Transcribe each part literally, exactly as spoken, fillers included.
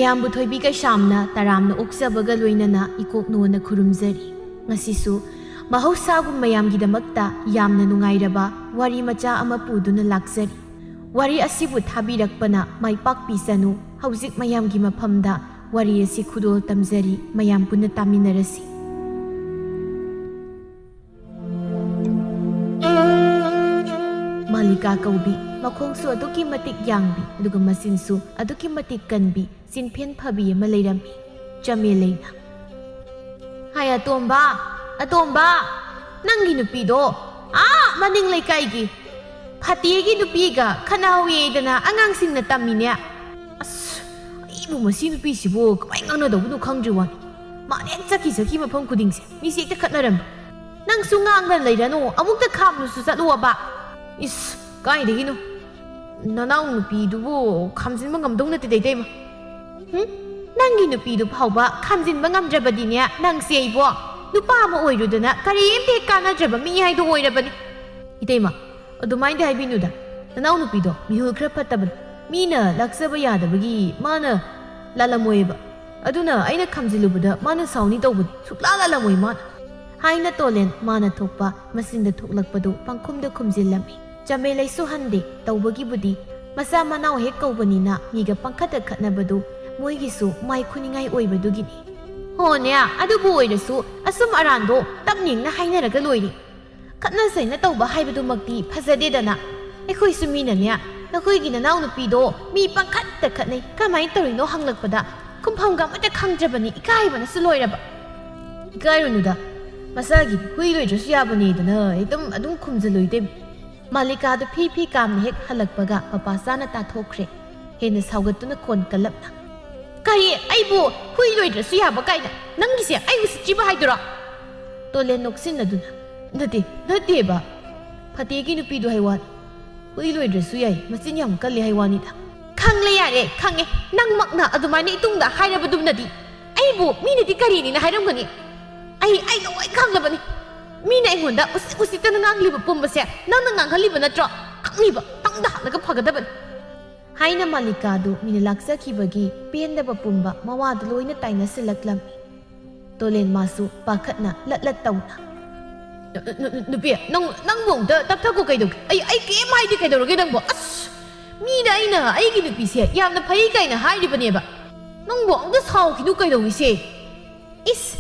ꯃꯌꯥꯝꯕꯨ ꯊꯣꯏꯕꯤ ꯀꯩꯁꯥꯝꯅ ꯇꯔꯥꯝꯅ ꯑꯣꯛꯆꯕꯒ ꯂꯣꯏꯅꯅ ꯏꯀꯣꯛ ꯅꯣꯟꯅ ꯈꯨꯔꯨꯝꯖꯔꯤ꯫ ꯉꯁꯤꯁꯨ ꯃꯍꯧꯁꯥꯒꯨꯝ ꯃꯌꯥꯝꯒꯤꯗꯃꯛꯇ ꯌꯥꯝꯅ ꯅꯨꯡꯉꯥꯏꯔꯕ ꯋꯥꯔꯤ ꯃꯆꯥ ꯑꯃ ꯄꯨꯗꯨꯅ ꯂꯥꯛꯆꯔꯤ꯫ ꯋꯥꯔꯤ ꯑꯁꯤꯕꯨ ꯊꯥꯕꯤꯔꯛꯄꯅ ꯃꯥꯏ ꯄꯥꯛꯄꯤꯁꯅꯨ꯫ ꯍꯧꯖꯤꯛ ꯃꯌꯥꯝꯒꯤ ꯃꯐꯝꯗ ꯋꯥꯔꯤ ꯑꯁꯤ ꯈꯨꯗꯣꯜ ꯇꯝꯖꯔꯤ, ꯃꯌꯥꯝ ꯄꯨꯟꯅ ꯇꯥꯃꯤꯟꯅꯔꯁꯤ꯫ ꯃꯥꯂꯤꯀꯥ ꯀꯧꯕꯤ, ꯃꯈꯣꯡꯁꯨ ꯑꯗꯨꯛꯀꯤ ꯃꯇꯤꯛ ꯌꯥꯡꯕꯤ, ꯑꯗꯨꯒ ꯃꯆꯤꯟꯁꯨ ꯑꯗꯨꯛꯀꯤ ꯃꯇꯤꯛ ꯀꯟꯕꯤ, ꯆꯤꯟꯐꯦꯟ ꯐꯕꯤ ꯑꯃ ꯂꯩꯔꯝꯃꯤ꯫ ꯆꯃꯦꯂꯩꯅ, "ꯍꯥꯏ ꯑꯇꯣꯝꯕ, ꯑꯇꯣꯝꯕ, ꯅꯪꯒꯤ ꯅꯨꯄꯤꯗꯣ ꯑꯥ ꯃꯅꯤꯡ ꯂꯩꯀꯥꯏꯒꯤ ꯐꯇꯦꯒꯤ ꯅꯨꯄꯤꯒ ꯈꯠꯅꯍꯧꯋꯦꯗꯅ ꯑꯉꯥꯡꯁꯤꯡꯅ ꯇꯝꯃꯤꯅꯦ꯫ ꯑꯁ, ꯑꯩꯕꯨ ꯃꯁꯤ ꯅꯨꯄꯤꯁꯤꯕꯨ ꯀꯃꯥꯏꯅ ꯉꯥꯡꯅꯗꯧꯕꯅꯣ ꯈꯪꯗ꯭ꯔꯤ ꯋꯥꯅꯤ꯫ ꯃꯥꯅ ꯍꯦꯛ ꯆꯠꯈꯤ ꯆꯠꯈꯤ ꯃꯐꯝ ꯈꯨꯗꯤꯡꯁꯦ ꯃꯤꯁꯦ ꯍꯦꯛꯇ ꯈꯠꯅꯔꯝꯕ꯫ ꯅꯪꯁꯨ ꯉꯥꯡꯅ ꯂꯩꯔꯅꯨ, ꯑꯃꯨꯛꯇ ꯈꯥꯝꯂꯨꯁꯨ ꯆꯠꯂꯨꯑꯕ꯫ ꯏꯁ, ꯀꯥꯏꯗꯒꯤꯅꯣ? ꯅꯅꯥꯎ ꯅꯨꯄꯤꯗꯨꯕꯨ ꯈꯥꯝꯖꯤꯟꯕ ꯉꯝꯗꯧ ꯅꯠꯇꯦꯗ, ꯏꯇꯩꯃ꯫ ꯍꯨꯝ? ꯅꯪꯒꯤ ꯅꯨꯄꯤꯗꯨ ꯐꯥꯎꯕ ꯈꯥꯝꯖꯤꯟꯕ ꯉꯝꯗ꯭ꯔꯕꯗꯤꯅꯦ, ꯅꯪꯁꯦ ꯑꯩꯕꯣ ꯅꯨꯄꯥ ꯑꯃ ꯑꯣꯏꯔꯨꯗꯅ ꯀꯔꯤꯝꯇ ꯍꯦꯛ ꯀꯥꯟꯅꯗ꯭ꯔꯕ ꯃꯤ ꯍꯥꯏꯗꯣ ꯑꯣꯏꯔꯕꯅꯤ꯫ ꯏꯇꯩꯃ, ꯑꯗꯨꯃꯥꯏꯅꯗꯤ ꯍꯥꯏꯕꯤꯅꯨꯗ꯫ ꯅꯅꯥꯎ ꯅꯨꯄꯤꯗꯣ ꯃꯤꯍꯨꯜ ꯈꯔ ꯐꯠꯇꯕꯅꯤ꯫ ꯃꯤꯅ ꯂꯥꯛꯆꯕ ꯌꯥꯗꯕꯒꯤ ꯃꯥꯅ ꯂꯥꯜꯂꯝꯃꯣꯏꯕ꯫ ꯑꯗꯨꯅ ꯑꯩꯅ ꯈꯥꯝꯖꯤꯜꯂꯨꯕꯗ ꯃꯥꯅ ꯁꯥꯎꯅꯤ ꯇꯧꯕꯅꯤ꯫ ꯁꯨꯛꯂꯥ ꯂꯥꯜꯂꯝꯃꯣꯏ ꯃꯥꯅ꯫ ꯍꯥꯏꯅ ꯇꯣꯂꯦꯟ ꯃꯥꯅ ꯊꯣꯛꯄ ꯃꯆꯤꯟꯗ ꯊꯣꯛꯂꯛꯄꯗꯨ ꯄꯪꯈꯨꯝꯗ ꯈꯨꯝꯖꯤꯜꯂꯝꯃꯤ꯫ ꯆꯃꯦꯂꯩꯁꯨ ꯍꯟꯗꯦ꯫ ꯇꯧꯕꯒꯤꯕꯨꯗꯤ ꯃꯆꯥ ꯃꯅꯥꯎ ꯍꯦꯛ ꯀꯧꯕꯅꯤꯅ ꯃꯤꯒ ꯄꯪꯈꯠꯇ ꯈꯠꯅꯕꯗꯨ ꯃꯣꯏꯒꯤꯁꯨ ꯃꯥꯏ ꯈꯨꯅꯤꯡꯉꯥꯏ ꯑꯣꯏꯕꯗꯨꯒꯤꯅꯤ꯫ ꯍꯣꯅꯦ, ꯑꯗꯨꯕꯨ ꯑꯣꯏꯔꯁꯨ ꯑꯁꯨꯝ ꯑꯔꯥꯟꯗꯣ ꯇꯞꯅ ꯏꯪꯅ ꯍꯥꯏꯅꯔꯒ ꯂꯣꯏꯔꯦ꯫ ꯈꯠꯅ ꯆꯩꯅ ꯇꯧꯕ ꯍꯥꯏꯕꯗꯨꯃꯛꯇꯤ ꯐꯖꯗꯦꯗꯅ꯫ ꯑꯩꯈꯣꯏꯁꯨ ꯃꯤꯅꯅꯦ, ꯅꯈꯣꯏꯒꯤ ꯅꯅꯥꯎꯅꯨꯄꯤꯗꯣ ꯃꯤ ꯄꯪꯈꯠꯇ ꯈꯠꯅꯩ, ꯀꯃꯥꯏꯅ ꯇꯧꯔꯤꯅꯣ ꯍꯪꯂꯛꯄꯗ ꯈꯨꯝꯐꯝꯒ ꯑꯃꯠꯇ ꯈꯪꯗ꯭ꯔꯕꯅꯤ, ꯏꯀꯥꯏꯕꯅꯁꯨ ꯂꯣꯏꯔꯕ꯫ ꯏꯀꯥꯏꯔꯨꯅꯨꯗ, ꯃꯁꯥꯒꯤ ꯍꯨꯏ ꯂꯣꯏꯗ꯭ꯔꯁꯨ ꯌꯥꯕꯅꯦꯗꯅ ꯑꯗꯨꯝ, ꯑꯗꯨꯝ ꯈꯨꯝꯖꯜꯂꯨ ꯏꯇꯩꯃ꯫ ꯃꯥꯂꯤꯀꯥꯗꯨ ꯐꯤ ꯐꯤ ꯀꯥꯝꯅ ꯍꯦꯛ ꯍꯜꯂꯛꯄꯒ ꯃꯄꯥ ꯆꯥꯅ ꯇꯥꯊꯣꯛꯈ꯭ꯔꯦ꯫ ꯍꯦꯟꯅ ꯁꯥꯎꯒꯠꯇꯨꯅ ꯈꯣꯟ ꯀꯜꯂꯞꯅ, "ꯀꯔꯤ, ꯑꯩꯕꯨ ꯍꯨꯏ ꯂꯣꯏꯗ꯭ꯔꯁꯨ ꯌꯥꯕ ꯀꯥꯏꯅ? ꯅꯪꯒꯤꯁꯦ ꯑꯩ ꯎꯁꯤꯠꯇ꯭ꯔꯤꯕ ꯍꯥꯏꯗꯨꯔꯣ?" ꯇꯣꯂꯦꯟ ꯅꯣꯛꯁꯤꯟꯅꯗꯨꯅ, "ꯅꯠꯇꯦ, ꯅꯠꯇꯦꯕ꯫ ꯐꯇꯦꯒꯤ ꯅꯨꯄꯤꯗꯨ ꯍꯥꯏ ꯋꯥꯅꯤ꯫ ꯍꯨꯏ ꯂꯣꯏꯗ꯭ꯔꯁꯨ ꯌꯥꯏ, ꯃꯆꯤꯟ ꯌꯥꯝ ꯀꯜꯂꯤ ꯍꯥꯏ ꯋꯥꯅꯤꯗ꯫" "ꯈꯪꯂꯦ ꯌꯥꯔꯦ, ꯈꯪꯉꯦ꯫ ꯅꯪꯃꯛꯅ ꯑꯗꯨꯃꯥꯏꯅ ꯏꯇꯨꯡꯗ ꯍꯥꯏꯔꯕꯗꯨꯅꯗꯤ ꯑꯩꯕꯨ ꯃꯤꯅꯗꯤ ꯀꯔꯤꯅꯤꯅ ꯍꯥꯏꯔꯝꯒꯅꯤ? ꯑꯩ, ꯑꯩ ꯂꯣꯏ ꯈꯪꯂꯕꯅꯤ꯫ ꯃꯤꯅ ꯑꯩꯉꯣꯟꯗ ꯎꯁꯤꯠ ꯎꯁꯤꯠꯇꯅ ꯉꯥꯡꯂꯤꯕ ꯄꯨꯝꯕꯁꯦ ꯅꯪꯅ ꯉꯥꯡꯍꯜꯂꯤꯕ ꯅꯠꯇ꯭ꯔꯣ? ꯈꯪꯂꯤꯕ ꯄꯪꯗ ꯍꯥꯠꯂꯒ ꯐꯒꯗꯕꯅꯤ꯫" ꯍꯥꯏꯅ ꯃꯥꯂꯤꯀꯥꯗꯨ ꯃꯤꯅ ꯂꯥꯛꯆꯈꯤꯕꯒꯤ ꯄꯦꯟꯗꯕ ꯄꯨꯝꯕ ꯃꯋꯥꯗ ꯂꯣꯏꯅ ꯇꯥꯏꯅꯁꯤꯜꯂꯛꯂꯝꯃꯤ꯫ ꯇꯣꯂꯦꯟꯃꯥꯁꯨ ꯄꯥꯈꯠꯅ ꯂꯠ ꯂꯠ ꯇꯧꯅ, "ꯅꯨ-, ꯅꯨ-, ꯅꯨ-, ꯅꯨꯄꯤ, ꯅꯪ, ꯅꯪꯕꯨ ꯑꯝꯇ ꯇꯞꯊꯈꯣ ꯀꯩꯗꯧꯒꯦ? ꯑꯩ, ꯑꯩ ꯀꯩꯝ ꯍꯥꯏꯗꯦ ꯀꯩꯗꯧꯔꯒꯦ ꯅꯪꯕꯨ? ꯑꯁ! ꯃꯤꯅ ꯑꯩꯅ ꯑꯩꯒꯤ ꯅꯨꯄꯤꯁꯦ ꯌꯥꯝꯅ ꯐꯩ ꯀꯥꯏꯅ ꯍꯥꯏꯔꯤꯕꯅꯦꯕ꯫ ꯅꯪꯕꯨ ꯑꯝꯇ ꯁꯥꯎꯈꯤꯅꯨ ꯀꯩꯗꯧꯏꯁꯦ?" "ꯏꯁ!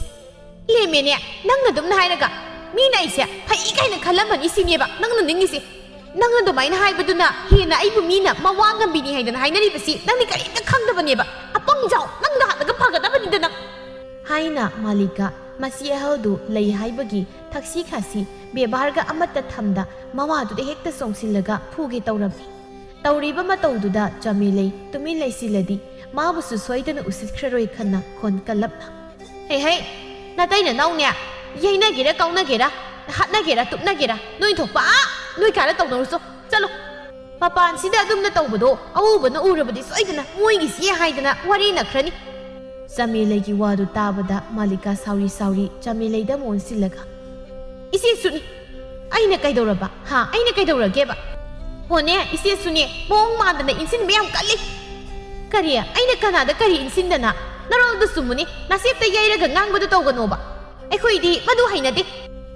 ꯂꯦꯝꯃꯦꯅꯦ, ꯅꯪꯅ ꯑꯗꯨꯝꯅ ꯍꯥꯏꯔꯒ꯫ ꯃꯤꯅ ꯑꯩꯁꯦ ꯐꯩ ꯀꯥꯏꯅ ꯈꯜꯂꯝꯃꯅꯤ ꯁꯤꯅꯦꯕ ꯅꯪꯅ ꯅꯤꯡꯉꯤꯁꯦ꯫ ꯅꯪꯅ ꯑꯗꯨꯃꯥꯏꯅ ꯍꯥꯏꯕꯗꯨꯅ ꯍꯦꯟꯅ ꯑꯩꯕꯨ ꯃꯤꯅ ꯃꯋꯥ ꯉꯝꯕꯤꯅꯤ ꯍꯥꯏꯗꯅ ꯍꯥꯏꯅꯔꯤꯕꯁꯤ ꯅꯪꯗꯤ ꯀꯔꯤꯝꯇ ꯈꯪꯗꯕꯅꯦꯕ꯫ ꯑꯄꯪꯖꯥꯎ, ꯅꯪ ꯂꯥꯛꯂꯒ ꯐꯒꯗꯕꯅꯤꯗ ꯅꯪ!" ꯍꯥꯏꯅ ꯃꯥꯂꯤꯀꯥ ꯃꯆꯤ ꯑꯍꯜꯗꯨ ꯂꯩ ꯍꯥꯏꯕꯒꯤ ꯊꯛꯁꯤ ꯈꯥꯁꯤ ꯕꯦꯕꯥꯔꯒ ꯑꯃꯠꯇ ꯊꯝꯗ ꯃꯋꯥꯗꯨꯗ ꯍꯦꯛꯇ ꯆꯣꯡꯁꯤꯜꯂꯒ ꯐꯨꯒꯦ ꯇꯧꯔꯝꯃꯤ꯫ ꯇꯧꯔꯤꯕ ꯃꯇꯧꯗꯨꯗ ꯆꯥꯃꯦꯂꯩ ꯇꯨꯃꯤꯟ ꯂꯩꯁꯤꯜꯂꯗꯤ ꯃꯥꯕꯨꯁꯨ ꯁꯣꯏꯗꯅ ꯎꯁꯤꯠꯈ꯭ꯔꯔꯣꯏ ꯈꯟꯅ ꯈꯣꯟ ꯀꯜꯂꯞꯅ, "ꯍꯦ ꯍꯦ, ꯅꯇꯩ ꯅꯅꯥꯎꯅꯦ, ꯌꯩꯅꯒꯦꯔꯥ ꯀꯥꯎꯅꯒꯦꯔꯥ, ꯍꯥꯠꯅꯒꯦꯔꯥ ꯇꯨꯞꯅꯒꯦꯔꯥ, ꯅꯣꯏ ꯊꯣꯛꯄ ꯑꯥ ꯅꯣꯏ ꯀꯥꯗ ꯇꯧꯅꯔꯨꯆꯣ, ꯆꯠꯂꯣ꯫ ꯃꯄꯥꯟꯁꯤꯗ ꯑꯗꯨꯝꯅ ꯇꯧꯕꯗꯣ ꯑꯎꯕꯅ ꯎꯔꯕꯗꯤ ꯁꯣꯏꯗꯅ ꯃꯣꯏꯒꯤꯁꯤ ꯍꯥꯏꯗꯅ ꯋꯥꯔꯤ ꯅꯈ꯭ꯔꯅꯤ꯫" ꯆꯥꯃꯦꯂꯩꯒꯤ ꯋꯥꯗꯨ ꯇꯥꯕꯗ ꯃꯥꯂꯤꯀꯥ ꯁꯥꯎꯔꯤ ꯁꯥꯎꯔꯤ ꯆꯥꯃꯦꯂꯩꯗ ꯑꯃꯨꯛ ꯑꯣꯟꯁꯤꯜꯂꯒ, "ꯏꯆꯦꯁꯨꯅꯤ, ꯑꯩꯅ ꯀꯩꯗꯧꯔꯕ? ꯍꯥ, ꯑꯩꯅ ꯀꯩꯗꯧꯔꯒꯦꯕ? ꯍꯣꯅꯦ, ꯏꯆꯦꯁꯨꯅꯦ, ꯃꯑꯣꯡ ꯃꯥꯟꯗꯅ ꯏꯟꯁꯤꯟꯕ ꯌꯥꯝ ꯀꯜꯂꯤ꯫" "ꯀꯔꯤ? ꯑꯩꯅ ꯀꯅꯥꯗ ꯀꯔꯤ ꯏꯟꯁꯤꯟꯗꯅ? ꯅꯔꯣꯜꯗꯨ ꯆꯨꯝꯃꯨꯅꯦ, ꯅꯁꯦꯞꯇ ꯌꯩꯔꯒ ꯉꯥꯡꯕꯗꯨ ꯇꯧꯒꯅꯣꯕ꯫ ꯑꯩꯈꯣꯏꯗꯤ ꯃꯗꯨ ꯍꯩꯅꯗꯦ꯫"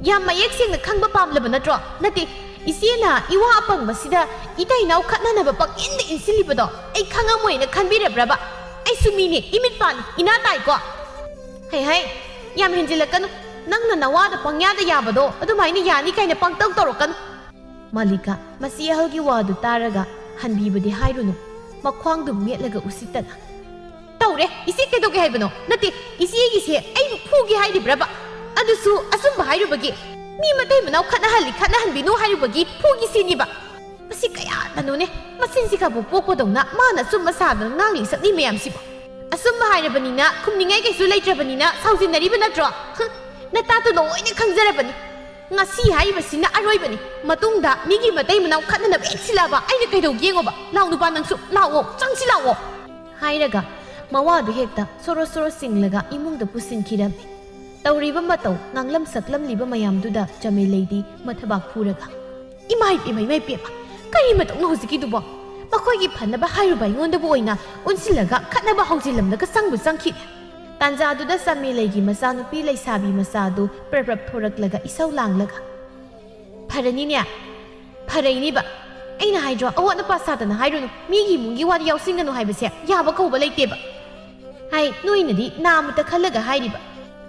"ꯌꯥꯝ ꯃꯌꯦꯛ ꯁꯦꯡꯅ ꯈꯪꯕ ꯄꯥꯝꯂꯕ ꯅꯠꯇ꯭ꯔꯣ? ꯅꯠꯇꯦ, ꯏꯆꯦꯅ ꯏꯋꯥ ꯑꯄꯪꯕꯁꯤꯗ ꯏꯇꯩ ꯏꯅꯥꯎ ꯈꯠꯅꯅꯕ ꯄꯪꯏꯟꯗ ꯏꯟꯁꯤꯜꯂꯤꯕꯗꯣ ꯑꯩ ꯈꯪꯉꯝꯃꯣꯏꯅ ꯈꯟꯕꯤꯔꯕ꯭ꯔꯕ? ꯑꯩꯁꯨ ꯃꯤꯅꯦ, ꯏꯃꯤꯠ ꯄꯥꯜꯂꯤ, ꯏꯅꯥ ꯇꯥꯏꯀꯣ?" "ꯍꯩ ꯍꯩ, ꯌꯥꯝ ꯍꯦꯟꯖꯤꯜꯂꯛꯀꯅꯨ꯫ ꯅꯪꯅ ꯅꯋꯥꯗ ꯄꯪꯌꯥꯗ ꯌꯥꯕꯗꯣ ꯑꯗꯨꯃꯥꯏꯅ ꯌꯥꯅꯤ ꯀꯥꯏꯅ ꯄꯪꯇꯧ ꯇꯧꯔꯛꯀꯅꯨ꯫" ꯃꯥꯂꯤꯀꯥ ꯃꯆꯤ ꯑꯍꯜꯒꯤ ꯋꯥꯗꯨ ꯇꯥꯔꯒ ꯍꯟꯕꯤꯕꯗꯤ ꯍꯥꯏꯔꯨꯅꯨ, ꯃꯈ꯭ꯋꯥꯡꯗꯨ ꯃꯦꯠꯂꯒ ꯎꯁꯤꯠꯇꯅ, "ꯇꯧꯔꯦ, ꯏꯆꯦ ꯀꯩꯗꯧꯒꯦ ꯍꯥꯏꯕꯅꯣ? ꯅꯠꯇꯦ, ꯏꯆꯦꯒꯤꯁꯦ ꯑꯩꯕꯨ ꯐꯨꯒꯦ ꯍꯥꯏꯔꯤꯕ꯭ꯔꯕ? ꯑꯗꯨꯁꯨ ꯑꯆꯨꯝꯕ ꯍꯥꯏꯔꯨꯕꯒꯤ? ꯃꯤ ꯃꯇꯩ ꯃꯅꯥꯎ ꯈꯠꯅꯍꯜꯂꯤ, ꯈꯠꯅꯍꯟꯕꯤꯅꯨ ꯍꯥꯏꯔꯨꯕꯒꯤ ꯐꯨꯒꯤꯁꯤꯅꯤꯕ? ꯃꯁꯤ ꯀꯌꯥꯗꯅꯣꯅꯦ, ꯃꯆꯤꯟꯁꯤꯒꯕꯨ ꯄꯣꯛꯄꯗꯧꯅ ꯃꯥꯅ ꯑꯆꯨꯝꯕ ꯁꯥꯗꯅ ꯉꯥꯡꯂꯤ ꯁꯛꯂꯤ ꯃꯌꯥꯝꯁꯤꯕꯨ꯫ ꯑꯆꯨꯝꯕ ꯍꯥꯏꯔꯕꯅꯤꯅ ꯈꯨꯝꯅꯤꯡꯉꯥꯏ ꯀꯩꯁꯨ ꯂꯩꯇ꯭ꯔꯕꯅꯤꯅ ꯁꯥꯎꯖꯤꯟꯅꯔꯤꯕ ꯅꯠꯇ꯭ꯔꯣ? ꯍꯨꯝ, ꯅꯇꯥꯗꯣ ꯂꯣꯏꯅ ꯈꯪꯖꯔꯕꯅꯤ꯫ ꯉꯁꯤ ꯍꯥꯏꯔꯤꯕꯁꯤꯅ ꯑꯔꯣꯏꯕꯅꯤ꯫ ꯃꯇꯨꯡꯗ ꯃꯤꯒꯤ ꯃꯇꯩ ꯃꯅꯥꯎ ꯈꯠꯅꯅꯕ ꯍꯦꯛ ꯁꯤꯜꯂꯛꯑꯕ ꯑꯩꯅ ꯀꯩꯗꯧꯒꯦ ꯌꯦꯡꯉꯣꯕ꯫ ꯂꯥꯎ ꯅꯨꯄꯥ ꯅꯪꯁꯨ, ꯂꯥꯛꯑꯣ, ꯆꯪꯁꯤ ꯂꯥꯛꯑꯣ꯫" ꯍꯥꯏꯔꯒ ꯃꯋꯥꯗꯨ ꯍꯦꯛꯇ ꯁꯣꯔꯣ ꯁꯣꯔꯣ ꯆꯤꯡꯂꯒ ꯏꯃꯨꯡꯗ ꯄꯨꯁꯤꯟꯈꯤꯔꯝꯃꯤ꯫ ꯇꯧꯔꯤꯕ ꯃꯇꯧ, ꯉꯥꯡꯂꯝ ꯁꯛꯂꯝꯂꯤꯕ ꯃꯌꯥꯝꯗꯨꯗ ꯆꯥꯃꯦꯂꯩꯗꯤ ꯃꯊꯕꯥꯛ ꯐꯨꯔꯒ, "ꯏꯃꯥ ꯏꯄꯦꯝꯃ, ꯏꯃꯥ ꯏꯄꯦꯝꯃ, ꯀꯔꯤ ꯃꯇꯧꯅꯣ ꯍꯧꯖꯤꯛꯀꯤꯗꯨꯕꯣ? ꯃꯈꯣꯏꯒꯤ ꯐꯅꯕ ꯍꯥꯏꯔꯨꯕ ꯑꯩꯉꯣꯟꯗꯕꯨ ꯑꯣꯏꯅ ꯑꯣꯟꯁꯤꯜꯂꯒ ꯈꯠꯅꯕ ꯍꯧꯖꯤꯜꯂꯝꯂꯒ ꯆꯪꯕꯨ ꯆꯪꯈꯤꯅꯦ꯫ ꯇꯥꯟꯖꯥꯗꯨꯗ ꯆꯥꯃꯦꯂꯩꯒꯤ ꯃꯆꯥꯅꯨꯄꯤ ꯂꯩꯁꯥꯕꯤ ꯃꯆꯥ ꯑꯗꯨ ꯄ꯭ꯔꯞ ꯄ꯭ꯔꯞ ꯊꯣꯔꯛꯂꯒ ꯏꯁꯧ ꯂꯥꯡꯂꯒ, "ꯐꯔꯅꯤꯅꯦ, ꯐꯔꯩꯅꯤꯕ꯫ ꯑꯩꯅ ꯍꯥꯏꯗ꯭ꯔꯣ, ꯑꯋꯥꯠ ꯑꯄꯥ ꯁꯥꯗꯅ ꯍꯥꯏꯔꯨꯅꯨ, ꯃꯤꯒꯤ ꯏꯃꯨꯡꯒꯤ ꯋꯥꯗ ꯌꯥꯎꯁꯤꯟꯒꯅꯨ ꯍꯥꯏꯕꯁꯦ ꯌꯥꯕ ꯀꯧꯕ ꯂꯩꯇꯦꯕ꯫ ꯍꯥꯏ, ꯅꯣꯏꯅꯗꯤ ꯅꯥꯃꯇ ꯈꯜꯂꯒ ꯍꯥꯏꯔꯤꯕ,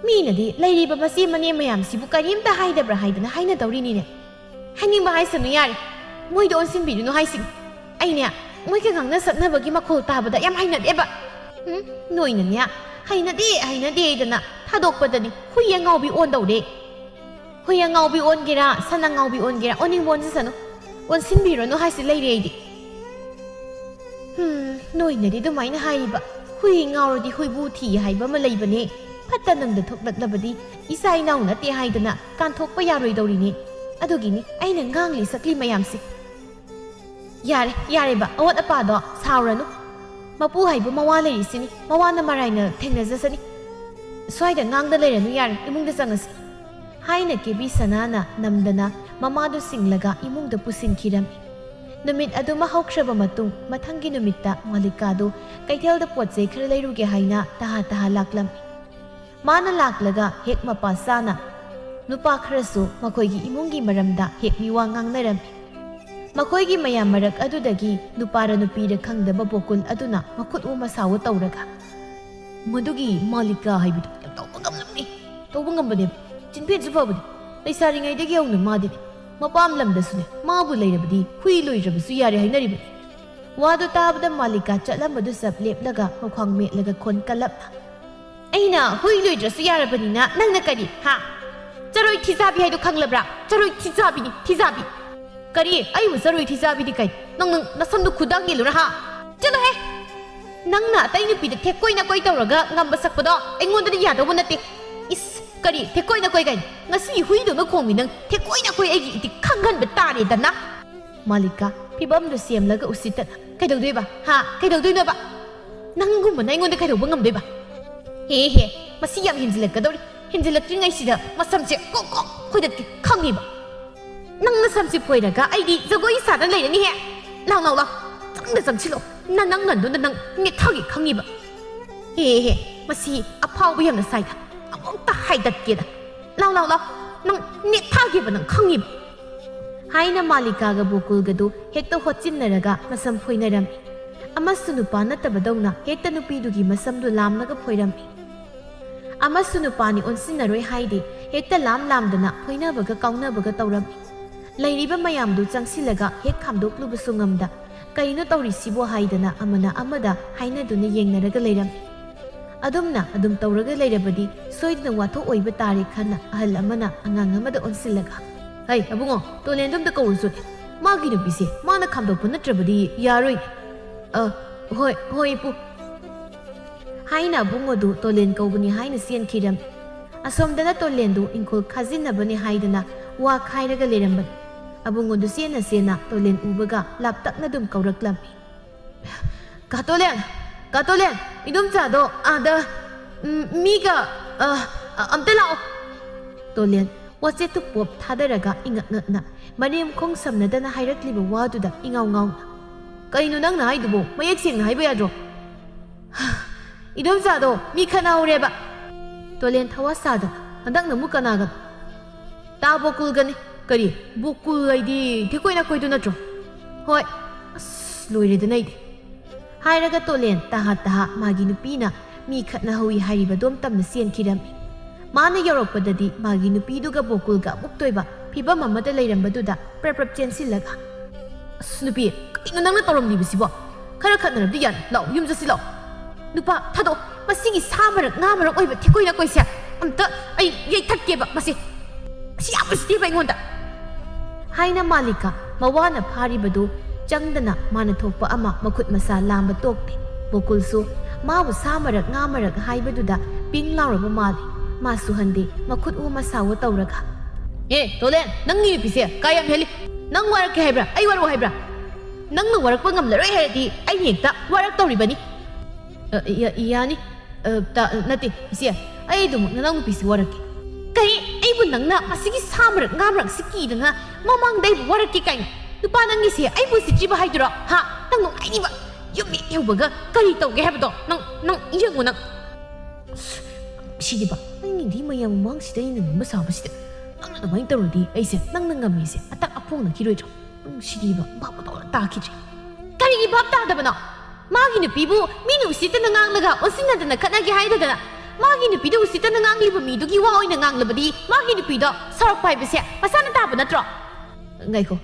ꯃꯤꯅꯗꯤ ꯂꯩꯔꯤꯕ ꯃꯆꯦ ꯃꯅꯦ ꯃꯌꯥꯝꯁꯤꯕꯨ ꯀꯔꯤꯝꯇ ꯍꯥꯏꯗꯕ꯭ꯔꯥ ꯍꯥꯏꯗꯅ ꯍꯥꯏꯅꯗꯧꯔꯤꯅꯤꯅꯦ꯫ ꯍꯥꯏꯅꯤꯡꯕ ꯍꯥꯏꯁꯅꯨ ꯌꯥꯔꯦ, ꯃꯣꯏꯗ ꯑꯣꯟꯁꯤꯟꯕꯤꯔꯨꯅꯨ ꯍꯥꯏꯁꯤꯅꯤ꯫ ꯑꯩꯅꯦ, ꯃꯣꯏꯒ ꯉꯥꯡꯅ ꯁꯛꯅꯕꯒꯤ ꯃꯈꯣꯜ ꯇꯥꯕꯗ ꯌꯥꯝ ꯍꯩꯅꯗꯦꯕ꯫ ꯎꯝ, ꯅꯣꯏꯅꯅꯦ, ꯍꯩꯅꯗꯦ, ꯍꯩꯅꯗꯦꯗꯅ ꯊꯥꯗꯣꯛꯄꯗꯅꯤ ꯍꯨꯏ ꯑꯉꯥꯎꯕꯤ ꯑꯣꯟꯗꯧꯔꯦ꯫ ꯍꯨꯏ ꯑꯉꯥꯎꯕꯤ ꯑꯣꯟꯒꯦꯔꯥ, ꯁꯟ ꯑꯉꯥꯎꯕꯤ ꯑꯣꯟꯒꯦꯔꯥ, ꯑꯣꯟꯅꯤꯡꯕ ꯑꯣꯟꯖꯁꯅꯨ꯫ ꯑꯣꯟꯁꯤꯟꯕꯤꯔꯨꯅꯨ ꯍꯥꯏꯁꯤ ꯂꯩꯔꯦ ꯑꯩꯗꯤ꯫ ꯍꯝ, ꯅꯣꯏꯅꯗꯤ ꯑꯗꯨꯃꯥꯏꯅ ꯍꯥꯏꯔꯤꯕ, ꯍꯨꯏ ꯉꯥꯎꯔꯗꯤ ꯍꯨꯏꯕꯨ ꯊꯤ ꯍꯥꯏꯕ ꯑꯃ ꯂꯩꯕꯅꯦ꯫ ꯐꯠꯇ ꯅꯨꯡꯗ ꯊꯣꯛꯂꯛꯂꯕꯗꯤ ꯏꯆꯥ ꯏꯅꯥꯎ ꯅꯠꯇꯦ ꯍꯥꯏꯗꯅ ꯀꯥꯟꯊꯣꯛꯄ ꯌꯥꯔꯣꯏꯗꯧꯔꯤꯅꯦ꯫ ꯑꯗꯨꯒꯤꯅꯤ ꯑꯩꯅ ꯉꯥꯡꯂꯤ ꯁꯛꯂꯤ ꯃꯌꯥꯝꯁꯦ꯫ ꯌꯥꯔꯦ, ꯌꯥꯔꯦꯕ, ꯑꯋꯥꯠ ꯑꯄꯥꯗꯣ ꯁꯥꯎꯔꯅꯨ꯫ ꯃꯄꯨ ꯍꯥꯏꯕꯨ ꯃꯋꯥ ꯂꯩꯔꯤꯁꯤꯅꯤ, ꯃꯋꯥꯅ ꯃꯔꯥꯏꯅ ꯊꯦꯡꯅꯖꯁꯅꯤ꯫ ꯁ꯭ꯋꯥꯏꯗ ꯉꯥꯡꯗ ꯂꯩꯔꯅꯨ ꯌꯥꯔꯦ, ꯏꯃꯨꯡꯗ ꯆꯪꯉꯁꯤ꯫ ꯍꯥꯏꯅ ꯀꯦꯕꯤ ꯁꯅꯥꯅ ꯅꯝꯗꯅ ꯃꯃꯥꯗꯨ ꯁꯤꯡꯂꯒ ꯏꯃꯨꯡꯗ ꯄꯨꯁꯤꯟꯈꯤꯔꯝꯃꯤ꯫ ꯅꯨꯃꯤꯠ ꯑꯗꯨꯃ ꯍꯧꯈ꯭ꯔꯕ ꯃꯇꯨꯡ, ꯃꯊꯪꯒꯤ ꯅꯨꯃꯤꯠꯇ ꯃꯥꯂꯤꯀꯥꯗꯨ ꯀꯩꯊꯦꯜꯗ ꯄꯣꯠ ꯆꯩ ꯈꯔ ꯂꯩꯔꯨꯒꯦ ꯍꯥꯏꯅ ꯇꯍꯥ ꯇꯍꯥ ꯂꯥꯛꯂꯝꯃꯤ꯫ ꯃꯥꯅ ꯂꯥꯛꯂꯒ ꯍꯦꯛ ꯃꯄꯥ ꯆꯥꯅ ꯅꯨꯄꯥ ꯈꯔꯁꯨ ꯃꯈꯣꯏꯒꯤ ꯏꯃꯨꯡꯒꯤ ꯃꯔꯝꯗ ꯍꯦꯛ ꯃꯤꯋꯥ ꯉꯥꯡꯅꯔꯝꯃꯤ꯫ ꯃꯈꯣꯏꯒꯤ ꯃꯌꯥꯝ ꯃꯔꯛ ꯑꯗꯨꯗꯒꯤ ꯅꯨꯄꯥꯔ ꯅꯨꯄꯤꯔ ꯈꯪꯗꯕ ꯕꯣꯀꯨꯜ ꯑꯗꯨꯅ ꯃꯈꯨꯠ ꯎ ꯃꯁꯥ ꯎ ꯇꯧꯔꯒ, "ꯃꯗꯨꯒꯤ ꯃꯥꯂꯤꯀꯥ ꯍꯥꯏꯕꯗꯨ ꯌꯥꯝ ꯇꯧꯕ ꯉꯝꯂꯝꯃꯤ, ꯇꯧꯕ ꯉꯝꯕꯅꯦꯕ, ꯆꯤꯟꯐꯦꯠꯁꯨ ꯐꯕꯅꯤ, ꯂꯩꯁꯥꯔꯤꯉꯩꯗꯒꯤ ꯍꯧꯅ ꯃꯥꯗꯤꯅꯦ, ꯃꯄꯥꯝ ꯂꯝꯗꯁꯨꯅꯦ, ꯃꯥꯕꯨ ꯂꯩꯔꯕꯗꯤ ꯍꯨꯏ ꯂꯣꯏꯗ꯭ꯔꯕꯁꯨ ꯌꯥꯔꯦ ꯍꯥꯏꯅꯔꯤꯕꯅꯤ"꯫ ꯋꯥꯗꯨ ꯇꯥꯕꯗ ꯃꯥꯂꯤꯀꯥ ꯆꯠꯂꯝꯕꯗꯨ ꯆꯞ ꯂꯦꯞꯂꯒ ꯃꯈ꯭ꯋꯥꯡ ꯃꯦꯠꯂꯒ ꯈꯣꯟ ꯀꯜꯂꯞꯅ, "ꯑꯩꯅ ꯍꯨꯏ ꯂꯣꯏꯗ꯭ꯔꯁꯨ ꯌꯥꯔꯕꯅꯤꯅ ꯅꯪꯅ ꯀꯔꯤ, ꯍꯥ? ꯆꯔꯣꯏ ꯊꯤꯖꯥꯕꯤ ꯍꯥꯏꯗꯣ ꯈꯪꯂꯕ꯭ꯔꯥ? ꯆꯔꯣꯏ ꯊꯤꯖꯥꯕꯤꯅꯤ, ꯊꯤꯖꯥꯕꯤ!" "ꯀꯔꯤ? ꯑꯩꯕꯨ ꯆꯔꯣꯏ ꯊꯤꯖꯥꯕꯤꯗꯤ ꯀꯩ? ꯅꯪ, ꯅꯪ ꯅꯁꯝꯗꯨ ꯈꯨꯗꯥꯡ ꯌꯦꯜꯂꯨꯔꯥ, ꯍꯥ? ꯆꯠꯂꯣꯍꯦ! ꯅꯪꯅ ꯑꯇꯩ ꯅꯨꯄꯤꯗ ꯊꯦꯛꯀꯣꯏ ꯅꯥꯀꯣꯏ ꯇꯧꯔꯒ ꯉꯝꯕ ꯁꯛꯄꯗꯣ ꯑꯩꯉꯣꯟꯗꯗꯤ ꯌꯥꯗꯧꯕ ꯅꯠꯇꯦ꯫ ꯏꯁ, ꯀꯔꯤ ꯊꯦꯛꯀꯣꯏ ꯅꯥꯀꯣꯏ ꯀꯥꯏꯅ? ꯉꯁꯤ ꯍꯨꯏꯗꯧꯅ ꯈꯣꯡꯂꯤ ꯅꯪ ꯊꯦꯛꯀꯣꯏ ꯅꯥꯀꯣꯏ ꯑꯩꯒꯤ ꯏꯇꯤꯛ ꯈꯪꯍꯟꯕ ꯇꯥꯔꯦꯗꯅ!" ꯃꯥꯂꯤꯀꯥ, ꯐꯤꯕꯝꯗꯨ ꯁꯦꯝꯂꯒ ꯎꯁꯤꯠꯇꯅ, "ꯀꯩꯗꯧꯗꯣꯏꯕ? ꯍꯥ? ꯀꯩꯗꯧꯗꯣꯏꯅꯣꯕ? ꯅꯪꯒꯨꯝꯕꯅ ꯑꯩꯉꯣꯟꯗ ꯀꯩꯗꯧꯕ ꯉꯝꯗꯣꯏꯕ? ꯍꯦ, ꯍꯦ, ꯃꯁꯤ ꯌꯥꯝ ꯍꯦꯟꯖꯤꯜꯂꯛꯀꯗꯧꯔꯤ꯫ ꯍꯦꯟꯖꯤꯜꯂꯛꯇ꯭ꯔꯤꯉꯩꯁꯤꯗ ꯃꯁꯝꯁꯦ ꯀꯣꯛ ꯀꯣꯛ ꯐꯣꯏꯗꯠꯀꯦ, ꯈꯪꯉꯤꯕ? ꯅꯪ ꯅꯁꯝꯁꯦ ꯐꯣꯏꯔꯒ ꯑꯩꯗꯤ ꯖꯒꯣꯏ ꯁꯥꯗꯅ ꯂꯩꯔꯅꯤꯍꯦ꯫ ꯂꯥꯎ, ꯂꯥꯎ, ꯂꯥꯎ꯫ ꯅꯪꯅ ꯆꯪꯁꯤꯜꯂꯣ꯫ ꯅ ꯅꯪ ꯅꯟꯗꯨꯅ ꯅꯪ ꯅꯦꯠꯊꯥꯒꯦ ꯈꯪꯉꯤꯕ꯫ ꯍꯦ ꯍꯦ, ꯃꯁꯤ ꯑꯐꯥꯎꯕ ꯌꯥꯝꯅ ꯁꯥꯏꯗ꯫ ꯑꯃꯨꯛꯇ ꯍꯥꯏꯗꯠꯀꯦꯗ꯫ ꯂꯥꯎ ꯂꯥꯎ ꯂꯥꯎ, ꯅꯪ ꯅꯦꯠꯊꯥꯒꯦꯕ ꯅꯪ ꯈꯪꯉꯤꯕ꯫ ꯍꯥꯏꯅ ꯃꯥꯂꯤꯀꯥꯒ ꯕꯣꯀꯨꯜꯒꯗꯨ ꯍꯦꯛꯇ ꯍꯣꯠꯆꯤꯟꯅꯔꯒ ꯃꯁꯝ ꯐꯣꯏꯅꯔꯝꯃꯤ꯫ ꯑꯃꯁꯨ ꯅꯨꯄꯥ ꯅꯠꯇꯕꯗꯧꯅ ꯍꯦꯛꯇ ꯅꯨꯄꯤꯗꯨꯒꯤ ꯃꯁꯝꯗꯨ ꯂꯥꯝꯂꯒ ꯐꯣꯏꯔꯝꯃꯤ꯫ ꯑꯃꯁꯨ ꯅꯨꯄꯥꯅꯤ ꯑꯣꯟꯁꯤꯟꯅꯔꯣꯏ ꯍꯥꯏꯗꯦ, ꯍꯦꯛꯇ ꯂꯥꯝ ꯂꯥꯝꯗꯅ ꯐꯣꯏꯅꯕꯒ ꯀꯥꯎꯅꯕꯒ ꯇꯧꯔꯝꯃꯤ꯫ ꯂꯩꯔꯤꯕ ꯃꯌꯥꯝꯗꯨ ꯆꯪꯁꯤꯜꯂꯒ ꯍꯦꯛ ꯈꯥꯝꯗꯣꯛꯂꯨꯕꯁꯨ ꯉꯝꯗ, "ꯀꯩꯅꯣ ꯇꯧꯔꯤꯁꯤꯕꯣ?" ꯍꯥꯏꯗꯅ ꯑꯃꯅ ꯑꯃꯗ ꯍꯥꯏꯅꯗꯨꯅ ꯌꯦꯡꯅꯔꯒ ꯂꯩꯔꯝꯃꯤ꯫ ꯑꯗꯨꯝꯅ ꯑꯗꯨꯝ ꯇꯧꯔꯒ ꯂꯩꯔꯕꯗꯤ ꯁꯣꯏꯗꯅ ꯋꯥꯊꯣꯛ ꯑꯣꯏꯕ ꯇꯥꯔꯦ ꯈꯟꯅ ꯑꯍꯜ ꯑꯃꯅ ꯑꯉꯥꯡ ꯑꯃꯗ ꯑꯣꯟꯁꯤꯜꯂꯒ, "ꯍꯩ ꯑꯕꯨꯡꯉꯣ, ꯇꯣꯂꯦꯟꯗꯣ ꯑꯝꯇ ꯀꯧꯔꯨꯆꯣꯅꯦ꯫ ꯃꯥꯒꯤ ꯅꯨꯄꯤꯁꯦ ꯃꯥꯅ ꯈꯥꯝꯗꯣꯛꯄ ꯅꯠꯇ꯭ꯔꯕꯗꯤ ꯌꯥꯔꯣꯏꯅꯦ꯫" "ꯑ, ꯍꯣꯏ, ꯍꯣꯏ ꯏꯄꯨ" ꯍꯥꯏꯅ ꯑꯕꯨꯡꯉꯣꯗꯨ ꯇꯣꯂꯦꯟ ꯀꯧꯕꯅꯤ ꯍꯥꯏꯅ ꯆꯦꯟꯈꯤꯔꯝꯃꯤ꯫ ꯑꯁꯣꯝꯗꯅ ꯇꯣꯂꯦꯟꯗꯨ ꯏꯪꯈꯣꯜ ꯈꯥꯖꯤꯟꯅꯕꯅꯤ ꯍꯥꯏꯗꯅ ꯋꯥ ꯈꯥꯏꯔꯒ ꯂꯩꯔꯝꯕꯅꯤ꯫ ꯑꯕꯨꯡꯉꯣꯗꯨ ꯆꯦꯟꯅ ꯆꯦꯟꯅ ꯇꯣꯂꯦꯟ ꯎꯕꯒ ꯂꯥꯞꯇꯛꯅ ꯑꯗꯨꯝ ꯀꯧꯔꯛꯂꯝꯃꯤ꯫ "ꯀꯥ ꯇꯣꯂꯦꯟ! ꯀꯥ ꯇꯣꯂꯦꯟ! ꯏꯗꯣꯝꯆꯥꯗꯣ ꯑꯥꯗ, ꯎꯝ, ꯃꯤꯒ, ꯑ, ꯑ, ꯑꯝꯇ ꯂꯥꯛꯑꯣ!" ꯇꯣꯂꯦꯟ ꯋꯥꯆꯦꯠꯇꯨ ꯄꯣꯞ ꯊꯥꯗꯔꯒ ꯏꯉꯛ ꯉꯛꯅ ꯃꯔꯦꯝ ꯈꯣꯡ ꯁꯝꯅꯗꯅ ꯍꯥꯏꯔꯛꯂꯤꯕ ꯋꯥꯗꯨꯗ ꯏꯉꯥꯎ ꯉꯥꯎꯅ, "ꯀꯩꯅꯣ ꯅꯪꯅ ꯍꯥꯏꯗꯨꯕꯣ? ꯃꯌꯦꯛ ꯁꯦꯡꯅ ꯍꯥꯏꯕ ꯌꯥꯗ꯭ꯔꯣ?" "ꯏꯗꯣꯝꯆꯥꯗꯣ ꯃꯤ ꯈꯠꯅꯍꯧꯔꯦꯕ꯫" ꯇꯣꯂꯦꯟ ꯊꯋꯥ ꯁꯥꯗꯅ, "ꯍꯟꯗꯛꯅ ꯑꯃꯨꯛ ꯀꯅꯥꯒꯅꯣ?" "ꯇꯥ ꯕꯣꯀꯨꯜꯒꯅꯤ꯫" "ꯀꯔꯤ? ꯕꯣꯀꯨꯜ ꯍꯥꯏꯗꯤ ꯊꯦꯛꯀꯣꯏ ꯅꯥꯀꯣꯏꯗꯨ ꯅꯠꯇ꯭ꯔꯣ?" "ꯍꯣꯏ꯫" "ꯑꯁ, ꯂꯣꯏꯔꯦꯗꯅ ꯑꯩꯗꯤ!" ꯍꯥꯏꯔꯒ ꯇꯣꯂꯦꯟ ꯇꯍꯥ ꯇꯍꯥ ꯃꯥꯒꯤ ꯅꯨꯄꯤꯅ ꯃꯤ ꯈꯠꯅꯍꯧꯏ ꯍꯥꯏꯔꯤꯕꯗꯣꯝ ꯇꯝꯅ ꯆꯦꯟꯈꯤꯔꯝꯃꯤ꯫ ꯃꯥꯅ ꯌꯧꯔꯛꯄꯗꯗꯤ ꯃꯥꯒꯤ ꯅꯨꯄꯤꯗꯨꯒ ꯕꯣꯀꯨꯜꯒ ꯑꯃꯨꯛ ꯇꯣꯏꯕ ꯐꯤꯕꯝ ꯑꯃꯗ ꯂꯩꯔꯝꯕꯗꯨꯗ ꯄ꯭ꯔꯞ ꯄ꯭ꯔꯞ ꯆꯦꯟꯁꯤꯜꯂꯒ, "ꯑꯁ ꯅꯨꯄꯤ, ꯀꯩꯅꯣ ꯅꯪꯅ ꯇꯧꯔꯝꯂꯤꯕꯁꯤꯕꯣ? ꯈꯔ ꯈꯠꯅꯔꯕꯗꯤ ꯌꯥꯅꯤ, ꯂꯥꯛꯑꯣ, ꯌꯨꯝ ꯆꯠꯁꯤ ꯂꯥꯛꯑꯣ꯫ ꯅꯨꯄꯥ ꯊꯥꯗꯣꯛꯑꯣ, ꯃꯁꯤꯒꯤ ꯁꯥ ꯃꯔꯛ ꯉꯥ ꯃꯔꯛ ꯑꯣꯏꯕ ꯊꯦꯛꯀꯣꯏ ꯅꯥꯀꯣꯏꯁꯦ ꯑꯝꯇ ꯑꯩ ꯌꯩꯊꯠꯀꯦꯕ ꯃꯁꯤ꯫ ꯁꯤ ꯌꯥꯝ ꯎꯁꯤꯠꯇꯦꯕ ꯑꯩꯉꯣꯟꯗ!" ꯍꯥꯏꯅ ꯃꯥꯂꯤꯀꯥ ꯃꯋꯥꯅ ꯐꯥꯔꯤꯕꯗꯨ ꯆꯪꯗꯅ ꯃꯥꯅ ꯊꯣꯛꯄ ꯑꯃ ꯃꯈꯨꯠ ꯃꯁꯥ ꯂꯥꯝꯕ ꯇꯣꯛꯇꯦ꯫ ꯕꯣꯀꯨꯜꯁꯨ ꯃꯥꯕꯨ ꯁꯥ ꯃꯔꯛ ꯉꯥ ꯃꯔꯛ ꯍꯥꯏꯕꯗꯨꯗ ꯄꯤꯡ ꯂꯥꯎꯔꯕ ꯃꯥꯜꯂꯤ꯫ ꯃꯥꯁꯨ ꯍꯟꯗꯦ, ꯃꯈꯨꯠ ꯎ ꯃꯁꯥꯋꯣ ꯇꯧꯔꯒ, "ꯑꯦ ꯇꯣꯂꯦꯟ, ꯅꯪꯒꯤ ꯅꯨꯄꯤꯁꯦ ꯀꯥ ꯌꯥꯝ ꯍꯦꯜꯂꯤ꯫ ꯅꯪ ꯋꯥꯔꯛꯀꯦ ꯍꯥꯏꯕ꯭ꯔꯥ? ꯑꯩ ꯋꯥꯔꯛꯑꯣ ꯍꯥꯏꯕ꯭ꯔꯥ? ꯅꯪꯅ ꯋꯥꯔꯛꯄ ꯉꯝꯂꯔꯣꯏ ꯍꯥꯏꯔꯗꯤ ꯑꯩꯅ ꯍꯦꯛꯇ ꯋꯥꯔꯛꯇꯧꯔꯤꯕꯅꯤ꯫" "ꯑ, ꯌꯥ-, ꯌꯥꯅꯤ꯫ ꯑ, ꯇ-, ꯅꯠꯇꯦ, ꯏꯆꯦ, ꯑꯩ ꯑꯗꯨꯃꯛ ꯅꯅꯥꯎ ꯅꯨꯄꯤꯁꯤ ꯋꯥꯔꯛꯀꯦ꯫" "ꯀꯔꯤ? ꯑꯩꯕꯨ ꯅꯪꯅ ꯃꯁꯤꯒꯤ ꯁꯥ ꯃꯔꯛ ꯉꯥ ꯃꯔꯛꯁꯤ ꯀꯤꯗꯅ ꯃꯃꯥꯡꯗ ꯑꯩꯕꯨ ꯋꯥꯔꯛꯀꯦ ꯀꯥꯏꯅ? ꯅꯨꯄꯥ ꯅꯪꯒꯤꯁꯦ ꯑꯩꯕꯨ ꯎꯁꯤꯠꯇ꯭ꯔꯤꯕ ꯍꯥꯏꯗꯨꯔꯣ? ꯍꯥ? ꯅꯪ ꯅꯨꯡꯉꯥꯏꯅꯤꯕ꯫ ꯌꯨꯝ ꯍꯦꯛ ꯌꯧꯕꯒ ꯀꯔꯤ ꯇꯧꯒꯦ ꯍꯥꯏꯕꯗꯣ ꯅꯪ, ꯅꯪ ꯌꯦꯡꯉꯨ ꯅꯪ꯫ ꯁꯤꯗꯤꯕ, ꯅꯪꯒꯤꯗꯤ ꯃꯌꯥꯝ ꯃꯃꯥꯡꯁꯤꯗ ꯑꯩꯅ ꯉꯝꯕ ꯁꯥꯕꯁꯤꯗ ꯅꯪꯅ ꯑꯗꯨꯃꯥꯏꯅ ꯇꯧꯔꯗꯤ ꯑꯩꯁꯦ ꯅꯪꯅ ꯉꯝꯃꯤꯁꯦ ꯑꯇꯛ ꯑꯐꯣꯡꯅꯈꯤꯔꯣꯏꯗ꯭ꯔꯣ? ꯅꯪ ꯁꯤꯗꯤꯕ ꯚꯥꯞ ꯑꯃꯇ ꯇꯥꯈꯤꯗ꯭ꯔꯦ꯫ ꯀꯔꯤꯒꯤ ꯚꯥꯞ ꯇꯥꯗꯕꯅꯣ? ꯃꯥꯒꯤ ꯅꯨꯄꯤꯕꯨ ꯃꯤꯅ ꯎꯁꯤꯠꯇꯅ ꯉꯥꯡꯂꯒ ꯑꯣꯟꯁꯤꯟꯅꯗꯅ ꯈꯠꯅꯒꯦ ꯍꯥꯏꯗꯗꯅ, ꯃꯥꯒꯤ ꯅꯨꯄꯤꯗ ꯎꯁꯤꯠꯇꯅ ꯉꯥꯡꯂꯤꯕ ꯃꯤꯗꯨꯒꯤ ꯋꯥ ꯑꯣꯏꯅ ꯉꯥꯡꯂꯕꯗꯤ ꯃꯥꯒꯤ ꯅꯨꯄꯤꯗꯣ ꯁꯥꯎꯔꯛꯄ ꯍꯥꯏꯕꯁꯦ ꯃꯁꯥꯅ ꯇꯥꯕ ꯅꯠꯇ꯭ꯔꯣ? ꯉꯥꯏꯈꯣ,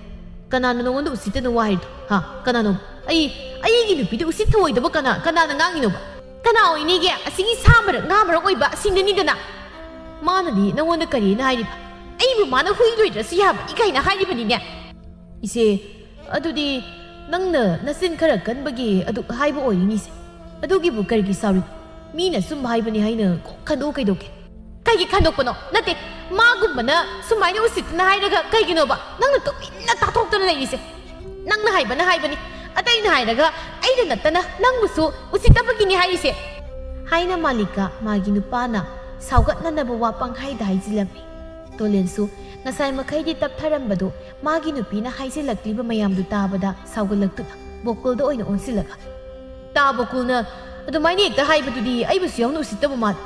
ꯀꯅꯥꯅꯣ ꯅꯉꯣꯟꯗ ꯎꯁꯤꯠꯇꯅ ꯋꯥ ꯍꯥꯏꯔꯤꯗꯣ? ꯍꯥ? ꯀꯅꯥꯅꯣ? ꯑꯩ, ꯑꯩꯒꯤ ꯅꯨꯄꯤꯗ ꯎꯁꯤꯠ ꯊꯑꯣꯏꯗꯕ ꯀꯅꯥ, ꯀꯅꯥꯅ ꯉꯥꯡꯉꯤꯅꯣꯕ? ꯀꯅꯥ ꯑꯣꯏꯅꯤꯒꯦ? ꯑꯁꯤꯒꯤ ꯁꯥ ꯃꯔꯛ, ꯉꯥ ꯃꯔꯛ ꯑꯣꯏꯕ ꯑꯁꯤꯅꯅꯤꯗꯅ꯫ ꯃꯥꯅꯗꯤ ꯅꯉꯣꯟꯗ ꯀꯔꯤꯅ ꯍꯥꯏꯔꯤꯕ? ꯑꯩꯕꯨ ꯃꯥꯅ ꯍꯨꯏ ꯂꯣꯏꯗ꯭ꯔꯁꯨ ꯌꯥꯕꯅꯤ ꯀꯥꯏꯅ ꯍꯥꯏꯔꯤꯕꯅꯤꯅꯦ꯫ ꯏꯆꯦ, ꯑꯗꯨꯗꯤ ꯅꯪꯅ ꯅꯆꯤꯟ ꯈꯔ ꯀꯟꯕꯒꯤ ꯑꯗꯨꯛ ꯍꯥꯏꯕ ꯑꯣꯏꯔꯤꯅꯤꯁꯦ꯫ ꯑꯗꯨꯒꯤꯕꯨ ꯀꯔꯤꯒꯤ ꯁꯥꯎꯔꯤ? ꯃꯤꯅ ꯁꯨꯝ ꯍꯥꯏꯕꯅꯤ ꯍꯥꯏꯅ ꯀꯣꯛ ꯈꯟꯗꯣꯛꯎ ꯀꯩꯗꯧꯒꯦ? ꯀꯩꯒꯤ ꯈꯟꯗꯣꯛꯄꯅꯣ? ꯅꯠꯇꯦ, ꯃꯥꯒꯨꯝꯕꯅ ꯁꯨꯃꯥꯏꯅ ꯎꯁꯤꯠꯇꯅ ꯍꯥꯏꯔꯒ ꯀꯩꯒꯤꯅꯣꯕ ꯅꯪꯅ ꯇꯨꯃꯤꯟꯅ ꯇꯥꯊꯣꯛꯇꯅ ꯂꯩꯔꯤꯁꯦ? ꯅꯪꯅ ꯍꯥꯏꯕꯅ ꯍꯥꯏꯕꯅꯤ, ꯑꯇꯩꯅ ꯍꯥꯏꯔꯒ ꯑꯩꯅ ꯅꯠꯇꯅ ꯅꯪꯕꯨꯁꯨ ꯎꯁꯤꯠꯇꯕꯒꯤꯅꯤ ꯍꯥꯏꯔꯤꯁꯦ꯫ ꯍꯥꯏꯅ ꯃꯥꯂꯤꯀꯥ ꯃꯥꯒꯤ ꯅꯨꯄꯥꯅ ꯁꯥꯎꯒꯠꯅꯅꯕ ꯋꯥ ꯄꯪꯍꯥꯏꯗ ꯍꯥꯏꯖꯤꯜꯂꯝꯃꯤ꯫ ꯇꯣꯂꯦꯟꯁꯨ ꯉꯁꯥꯏ ꯃꯈꯩꯗꯤ ꯇꯞꯊꯔꯝꯕꯗꯨ ꯃꯥꯒꯤ ꯅꯨꯄꯤꯅ ꯍꯥꯏꯖꯤꯜꯂꯛꯂꯤꯕ ꯃꯌꯥꯝꯗꯨ ꯇꯥꯕꯗ ꯁꯥꯎꯒꯠꯂꯛꯇꯨꯅ ꯕꯣꯀꯨꯜꯗ ꯑꯣꯏꯅ ꯑꯣꯟꯁꯤꯜꯂꯒ, "ꯇꯥ ꯕꯣꯀꯨꯜꯅ ꯑꯗꯨꯃꯥꯏꯅ ꯍꯦꯛꯇ ꯍꯥꯏꯕꯗꯨꯗꯤ ꯑꯩꯕꯨꯁꯨ ꯌꯥꯎꯅ ꯎꯁꯤꯠꯇꯕ ꯃꯥꯜꯂꯤ꯫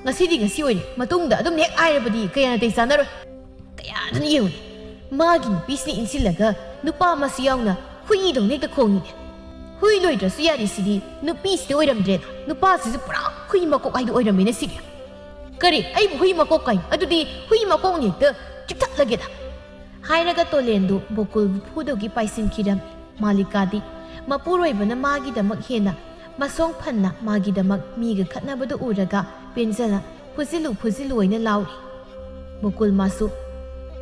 ꯉꯁꯤꯗꯤ ꯉꯁꯤ ꯑꯣꯏꯔꯦ, ꯃꯇꯨꯡꯗ ꯑꯗꯨꯝ ꯍꯦꯛ ꯍꯥꯏꯔꯕꯗꯤ ꯀꯌꯥ ꯅꯥꯇꯩ ꯆꯥꯅꯔꯣꯏ꯫ ꯀꯌꯥꯗꯅ ꯌꯦꯡꯉꯨꯅꯦ, ꯃꯥꯒꯤ ꯅꯨꯄꯤꯁꯤꯅ ꯏꯟꯁꯤꯜꯂꯒ ꯅꯨꯄꯥ ꯑꯃꯁꯨ ꯌꯥꯎꯅ ꯍꯨꯏꯗꯧꯅ ꯍꯦꯛꯇ ꯈꯣꯡꯉꯤꯅꯦ꯫ ꯍꯨꯏ ꯂꯣꯏꯗ꯭ꯔꯁꯨ ꯌꯥꯔꯤꯁꯤꯗꯤ ꯅꯨꯄꯤꯁꯤꯗ ꯑꯣꯏꯔꯝꯗ꯭ꯔꯦꯗ, ꯅꯨꯄꯥꯁꯤꯁꯨ ꯄꯨꯔꯥ ꯍꯨꯏ ꯃꯀꯣꯛ ꯍꯥꯏꯗꯣ ꯑꯣꯏꯔꯝꯃꯦꯅ ꯁꯤꯗꯤ꯫ ꯀꯔꯤ, ꯑꯩꯕꯨ ꯍꯨꯏ ꯃꯀꯣꯛ ꯀꯥꯏ? ꯑꯗꯨꯗꯤ ꯍꯨꯏ ꯃꯀꯣꯛꯅ ꯍꯦꯛꯇ ꯆꯤꯛꯊꯠꯂꯒꯦꯗ!" ꯍꯥꯏꯔꯒ ꯇꯣꯂꯦꯟꯗꯨ ꯕꯣꯀꯨꯜꯕꯨ ꯐꯨꯗꯧꯒꯤ ꯄꯥꯏꯁꯤꯟꯈꯤꯔꯝꯃꯤ꯫ ꯃꯥꯂꯤꯀꯥꯗꯤ ꯃꯄꯨꯔꯣꯏꯕꯅ ꯃꯥꯒꯤꯗꯃꯛ ꯍꯦꯟꯅ ꯃꯁꯣꯡ ꯐꯟꯅ ꯃꯥꯒꯤꯗꯃꯛ ꯃꯤꯒ ꯈꯠꯅꯕꯗꯨ ꯎꯔꯒ ꯄꯦꯟꯖꯅ "ꯐꯨꯖꯤꯜꯂꯨ, ꯐꯨꯖꯤꯜꯂꯨ" ꯍꯥꯏꯅ ꯂꯥꯎꯔꯤ꯫ ꯕꯣꯀꯨꯜ ꯃꯥꯁꯨ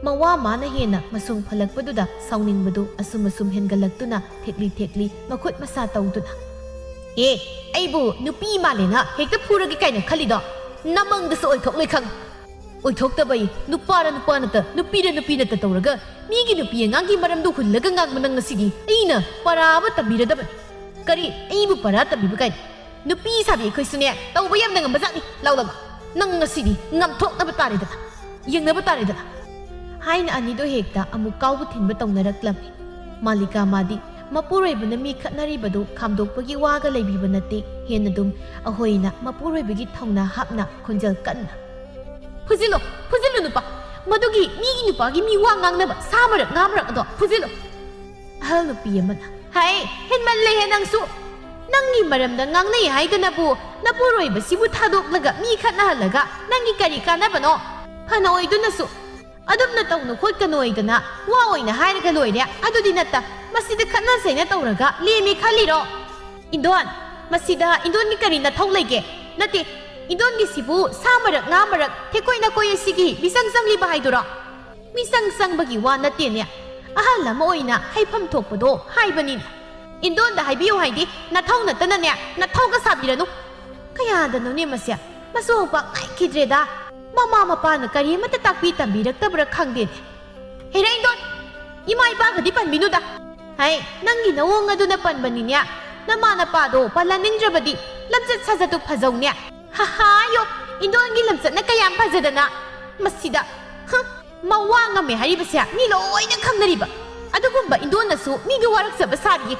ꯃꯋꯥ ꯃꯥꯅ ꯍꯦꯟꯅ ꯃꯁꯣꯡ ꯐꯜꯂꯛꯄꯗꯨꯗ ꯁꯥꯎꯅꯤꯡꯕꯗꯨ ꯑꯁꯨꯝ ꯑꯁꯨꯝ ꯍꯦꯟꯒꯠꯂꯛꯇꯨꯅ ꯊꯦꯛꯂꯤ ꯊꯦꯛꯂꯤ ꯃꯈꯨꯠ ꯃꯁꯥ ꯇꯧꯗꯨꯅ, "ꯑꯦ, ꯑꯩꯕꯨ ꯅꯨꯄꯤ ꯃꯥꯜꯂꯦꯅ ꯍꯦꯛꯇ ꯐꯨꯔꯒꯦ ꯀꯥꯏꯅ ꯈꯜꯂꯤꯗꯣ ꯅꯃꯪꯗꯁꯨ ꯑꯣꯏꯊꯣꯛꯂꯣꯏ ꯈꯪ꯫ ꯑꯣꯏꯊꯣꯛꯇꯕ ꯑꯩ ꯅꯨꯄꯥꯔ ꯅꯨꯄꯥ ꯅꯠꯇ, ꯅꯨꯄꯤꯔ ꯅꯨꯄꯤ ꯅꯠꯇ ꯇꯧꯔꯒ ꯃꯤꯒꯤ ꯅꯨꯄꯤ ꯑꯉꯥꯡꯒꯤ ꯃꯔꯝꯗꯨ ꯍꯨꯜꯂꯒ ꯉꯥꯡꯕ ꯅꯪ ꯉꯁꯤꯗꯤ ꯑꯩꯅ ꯄꯔꯥ ꯑꯃ ꯇꯝꯕꯤꯔꯗꯕꯅꯤ꯫ ꯀꯔꯤ, ꯑꯩꯕꯨ ꯄꯔꯥ ꯇꯝꯕꯤꯕ ꯀꯥꯏꯅ? ꯅꯨꯄꯤ ꯁꯥꯕꯤ ꯑꯩꯈꯣꯏꯁꯨꯅꯦ ꯇꯧꯕ ꯌꯥꯝꯅ ꯉꯝꯕꯖꯥꯠꯅꯤ꯫ ꯂꯥꯎ, ꯂꯥꯎ, ꯂꯥꯎ꯫ ꯅꯪ ꯉꯁꯤꯗꯤ ꯉꯝꯊꯣꯛꯅꯕ ꯇꯥꯔꯦꯗꯅ, ꯌꯦꯡꯅꯕ ꯇꯥꯔꯦꯗꯅ" ꯍꯥꯏꯅ ꯑꯅꯤꯗꯣ ꯍꯦꯛꯇ ꯑꯃꯨꯛ ꯀꯥꯎꯕ ꯊꯤꯟꯕ ꯇꯧꯅꯔꯛꯂꯝꯃꯤ꯫ ꯃꯥꯂꯤꯀꯥ ꯃꯥꯗꯤ ꯃꯄꯨꯔꯣꯏꯕꯅ ꯃꯤ ꯈꯠꯅꯔꯤꯕꯗꯨ ꯈꯥꯝꯗꯣꯛꯄꯒꯤ ꯋꯥꯒ ꯂꯩꯕꯤꯕ ꯅꯠꯇꯦ꯫ ꯍꯦꯟꯅꯗꯨꯝ ꯑꯍꯣꯏꯅ ꯃꯄꯨꯔꯣꯏꯕꯒꯤ ꯊꯧꯅꯥ ꯍꯥꯞꯅ ꯈꯣꯟꯖꯦꯜ ꯀꯟꯅ, "ꯐꯨꯖꯤꯜꯂꯨ, ꯐꯨꯖꯤꯜꯂꯨ ꯅꯨꯄꯥ! ꯃꯗꯨꯒꯤ ꯃꯤꯒꯤ ꯅꯨꯄꯥꯒꯤ ꯃꯤ ꯋꯥ ꯉꯥꯡꯅꯕ ꯁꯥ ꯃꯔꯛ ꯉꯥ ꯃꯔꯛ ꯑꯗꯣ ꯐꯨꯖꯤꯜꯂꯨ!" ꯑꯍꯜ ꯅꯨꯄꯤ ꯑꯃꯅ, "ꯍꯥꯏ, ꯍꯦꯟꯃꯜꯂꯦꯍꯦ ꯅꯪꯁꯨ! ꯅꯪꯒꯤ ꯃꯔꯝꯗ ꯉꯥꯡꯅꯩ ꯍꯥꯏꯗꯅꯕꯨ ꯅꯄꯨꯔꯣꯏꯕꯁꯤꯕꯨ ꯊꯥꯗꯣꯛꯂꯒ ꯃꯤ ꯈꯠꯅꯍꯜꯂꯒ ꯅꯪꯒꯤ ꯀꯔꯤ ꯀꯥꯟꯅꯕꯅꯣ? ꯐꯅ ꯑꯣꯏꯗꯨꯅꯁꯨ ꯑꯗꯨꯝꯅ ꯇꯧꯅꯨ ꯈꯣꯠꯀꯅꯨ ꯍꯥꯏꯗꯅ ꯋꯥ ꯑꯣꯏꯅ ꯍꯥꯏꯔꯒ ꯂꯣꯏꯔꯦ꯫ ꯑꯗꯨꯗꯤ ꯅꯠꯇ, ꯃꯁꯤꯗ ꯈꯠꯅ ꯆꯩꯅ ꯇꯧꯔꯒ ꯂꯦꯝꯃꯦ ꯈꯜꯂꯤꯔꯣ? ꯏꯟꯗꯣꯟ, ꯃꯁꯤꯗ ꯏꯟꯗꯣꯟꯒꯤ ꯀꯔꯤ ꯅꯊꯧ ꯂꯩꯒꯦ? ꯅꯠꯇꯦ, ꯏꯟꯗꯣꯟꯒꯤꯁꯤꯕꯨ ꯁꯥ ꯃꯔꯛ ꯉꯥ ꯃꯔꯛ ꯊꯦꯛꯀꯣꯏ ꯅꯥꯀꯣꯏ ꯑꯁꯤꯒꯤ ꯃꯤꯆꯪ ꯆꯪꯂꯤꯕ ꯍꯥꯏꯗꯨꯔꯣ?" "ꯃꯤꯆꯪ ꯆꯪꯕꯒꯤ ꯋꯥ ꯅꯠꯇꯦꯅꯦ, ꯑꯍꯜ ꯑꯃ ꯑꯣꯏꯅ ꯍꯥꯏꯐꯝ ꯊꯣꯛꯄꯗꯣ ꯍꯥꯏꯕꯅꯤꯅꯦ꯫ ꯏꯟꯗꯣꯟꯗ ꯍꯥꯏꯕꯤꯌꯨ ꯍꯥꯏꯗꯤ ꯅꯊꯧ ꯅꯠꯇꯅꯅꯦ, ꯅꯊꯧꯒ ꯁꯥꯕꯤꯔꯅꯨ꯫ ꯀꯌꯥꯗꯅꯣꯅꯦ ꯃꯁꯦ, ꯃꯁꯨ ꯃꯄꯥ ꯉꯥꯏꯈꯤꯗ꯭ꯔꯦꯗ꯫ ꯃꯃꯥ ꯃꯄꯥꯅ ꯀꯔꯤ ꯑꯃꯠꯇ ꯇꯥꯛꯄꯤ ꯇꯝꯕꯤꯔꯛꯇꯕ꯭ꯔꯥ ꯈꯪꯗꯦꯅꯦ꯫ ꯍꯦꯔꯥ ꯏꯟꯗꯣꯟ, ꯏꯃꯥ ꯏꯄꯥꯒꯗꯤ ꯄꯟꯕꯤꯅꯨꯗ꯫ ꯍꯩ, ꯅꯪꯒꯤ ꯅꯋꯣꯡ ꯑꯗꯨꯅ ꯄꯟꯕꯅꯤꯅꯦ꯫ ꯅꯃꯥ ꯅꯄꯥꯗꯣ ꯄꯜꯍꯟꯅꯤꯡꯗ꯭ꯔꯕꯗꯤ ꯂꯝꯆꯠ ꯁꯥꯖꯠꯇꯨ ꯐꯖꯧꯅꯦ꯫ ꯍꯥꯍꯥ, ꯌꯣ, ꯏꯟꯗꯣꯟꯒꯤ ꯂꯝꯆꯠꯅ ꯀꯌꯥꯝ ꯐꯖꯗꯅ꯫ ꯃꯁꯤꯗ, ꯍ, ꯃꯋꯥ ꯉꯝꯃꯦ ꯍꯥꯏꯔꯤꯕꯁꯦ ꯃꯤ ꯂꯣꯏꯅ ꯈꯪꯅꯔꯤꯕ꯫ ꯑꯗꯨꯒꯨꯝꯕ ꯏꯟꯗꯣꯟꯅꯁꯨ ꯃꯤꯒꯤ ꯋꯥꯔꯛꯆꯕ ꯁꯥꯔꯤꯌꯦ꯫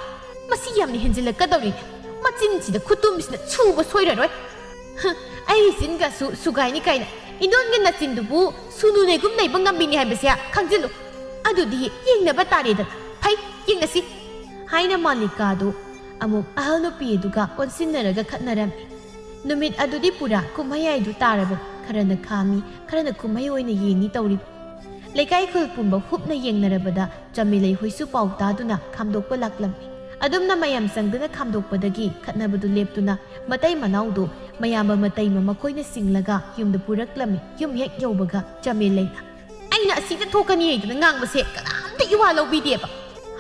ꯃꯁꯤ ꯌꯥꯝꯅ ꯍꯦꯟꯖꯤꯜꯂꯛꯀꯗꯧꯔꯤꯅꯦ꯫ ꯃꯆꯤꯟꯁꯤꯗ ꯈꯨꯇꯨꯝꯁꯤꯅ ꯁꯨꯕ ꯁꯣꯏꯔꯔꯣꯏ꯫ ꯍ, ꯑꯩ ꯆꯤꯟꯒꯁꯨ ꯁꯨꯒꯥꯏꯅꯤ ꯀꯥꯏꯅ꯫ ꯏꯟꯗꯣꯟꯒꯤ ꯅꯆꯤꯟꯗꯨꯕꯨ ꯁꯨꯅꯨ ꯅꯩꯒꯨꯝ ꯅꯩꯕ ꯉꯝꯃꯤꯅꯦ ꯍꯥꯏꯕꯁꯦ ꯈꯪꯖꯤꯜꯂꯨ꯫ ꯑꯗꯨꯗꯤ ꯌꯦꯡꯅꯕ ꯇꯥꯔꯦꯗꯅ꯫ ꯐꯩ, ꯌꯦꯡꯅꯁꯤ꯫ ꯍꯥꯏꯅ ꯃꯥꯂꯤꯀꯥꯗꯨ ꯑꯃꯨꯛ ꯑꯍꯜ ꯅꯨꯄꯤ ꯑꯗꯨꯒ ꯑꯣꯟꯁꯤꯟꯅꯔꯒ ꯈꯠꯅꯔꯝꯃꯤ꯫ ꯅꯨꯃꯤꯠ ꯑꯗꯨꯗꯤ ꯄꯨꯔꯥ ꯀꯨꯝꯍꯩ ꯍꯥꯏꯗꯨ ꯇꯥꯔꯕꯅꯤ꯫ ꯈꯔꯅ ꯈꯥꯝꯃꯤ, ꯈꯔꯅ ꯀꯨꯝꯍꯩ ꯑꯣꯏꯅ ꯌꯦꯡꯉꯤ ꯇꯧꯔꯤꯕ꯫ ꯂꯩꯀꯥꯏ ꯈꯨꯜ ꯄꯨꯝꯕ ꯍꯨꯞꯅ ꯌꯦꯡꯅꯔꯕꯗ ꯆꯃꯦꯂꯩ ꯍꯣꯏꯁꯨ ꯄꯥꯎ ꯇꯥꯗꯨꯅ ꯈꯥꯝꯗꯣꯛꯄ ꯂꯥꯛꯂꯝꯃꯤ꯫ ꯑꯗꯨꯝꯅ ꯃꯌꯥꯝ ꯆꯪꯗꯨꯅ ꯈꯥꯝꯗꯣꯛꯄꯗꯒꯤ ꯈꯠꯅꯕꯗꯨ ꯂꯦꯞꯇꯨꯅ ꯃꯇꯩ ꯃꯅꯥꯎꯗꯨ ꯃꯌꯥꯝꯕ ꯃꯇꯩꯃ ꯃꯈꯣꯏꯅ ꯆꯤꯡꯂꯒ ꯌꯨꯝꯗ ꯄꯨꯔꯛꯂꯝꯃꯤ꯫ ꯌꯨꯝ ꯍꯦꯛ ꯌꯧꯕꯒ ꯆꯃꯦꯂꯩꯅ, "ꯑꯩꯅ ꯑꯁꯤꯗ ꯊꯣꯛꯀꯅꯤ ꯍꯥꯏꯗꯨꯅ ꯉꯥꯡꯕꯁꯦ ꯀꯅꯥꯝꯇ ꯏꯋꯥ ꯂꯧꯕꯤꯗꯦꯕ꯫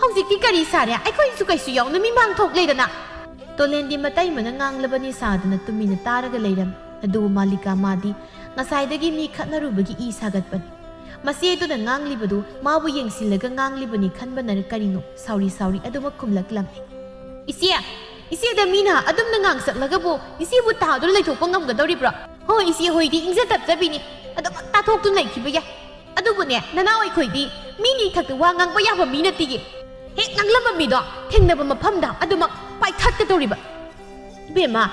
ꯍꯧꯖꯤꯛꯇꯤ ꯀꯔꯤ ꯁꯥꯔꯦ? ꯑꯩꯈꯣꯏꯁꯨ ꯀꯩꯁꯨ ꯌꯥꯎꯅ ꯃꯤꯃꯥꯡ ꯊꯣꯛꯂꯦꯗꯅ!" ꯇꯣꯂꯦꯟꯗꯤ ꯃꯇꯩꯃꯅ ꯉꯥꯡꯂꯕꯅꯤ ꯁꯥꯗꯅ ꯇꯨꯃꯤꯟꯅ ꯇꯥꯔꯒ ꯂꯩꯔꯝꯃꯤ꯫ ꯑꯗꯨꯕꯨ ꯃꯥꯂꯤꯀꯥ ꯃꯥꯗꯤ ꯉꯁꯥꯏꯗꯒꯤ ꯃꯤ ꯈꯠꯅꯔꯨꯕꯒꯤ ꯏ ꯁꯥꯒꯠꯄꯅꯤ꯫ ꯃꯆꯦꯗꯨꯅ ꯉꯥꯡꯂꯤꯕꯗꯨ ꯃꯥꯕꯨ ꯌꯦꯡꯁꯤꯜꯂꯒ ꯉꯥꯡꯂꯤꯕꯅꯤ ꯈꯟꯕꯅꯔ ꯀꯔꯤꯅꯣ, ꯁꯥꯎꯔꯤ ꯁꯥꯎꯔꯤ ꯑꯗꯨꯃꯛ ꯈꯨꯝꯂꯛꯂꯝꯃꯤ꯫ "ꯏꯆꯦ, ꯏꯆꯦꯗ ꯃꯤꯅ ꯑꯗꯨꯝꯅ ꯉꯥꯡꯁꯛꯂꯒꯕꯨ ꯏꯆꯦꯕꯨ ꯇꯥꯗꯨꯅ ꯂꯩꯊꯣꯛꯄ ꯉꯝꯒꯗꯧꯔꯤꯕ꯭ꯔꯣ? ꯍꯣꯏ, ꯏꯆꯦ ꯍꯣꯏꯗꯤ ꯏꯪꯖ ꯇꯞꯆꯕꯤꯅꯤ, ꯑꯗꯨꯃꯛ ꯇꯥꯊꯣꯛꯇꯨꯅ ꯂꯩꯈꯤꯕ ꯌꯥꯏ꯫ ꯑꯗꯨꯕꯨꯅꯦ, ꯅꯅꯥꯎ ꯑꯩꯈꯣꯏꯗꯤ ꯃꯤꯒꯤ ꯏꯊꯛꯇ ꯋꯥ ꯉꯥꯡꯕ ꯌꯥꯕ ꯃꯤ ꯅꯠꯇꯤꯌꯦ꯫ ꯍꯦꯛ ꯉꯥꯡꯂꯝꯕ ꯃꯤꯗꯣ ꯊꯦꯡꯅꯕ ꯃꯐꯝꯗ ꯑꯗꯨꯃꯛ ꯄꯥꯏꯊꯠꯀꯗꯧꯔꯤꯕ꯫ ꯏꯕꯦꯝꯃ,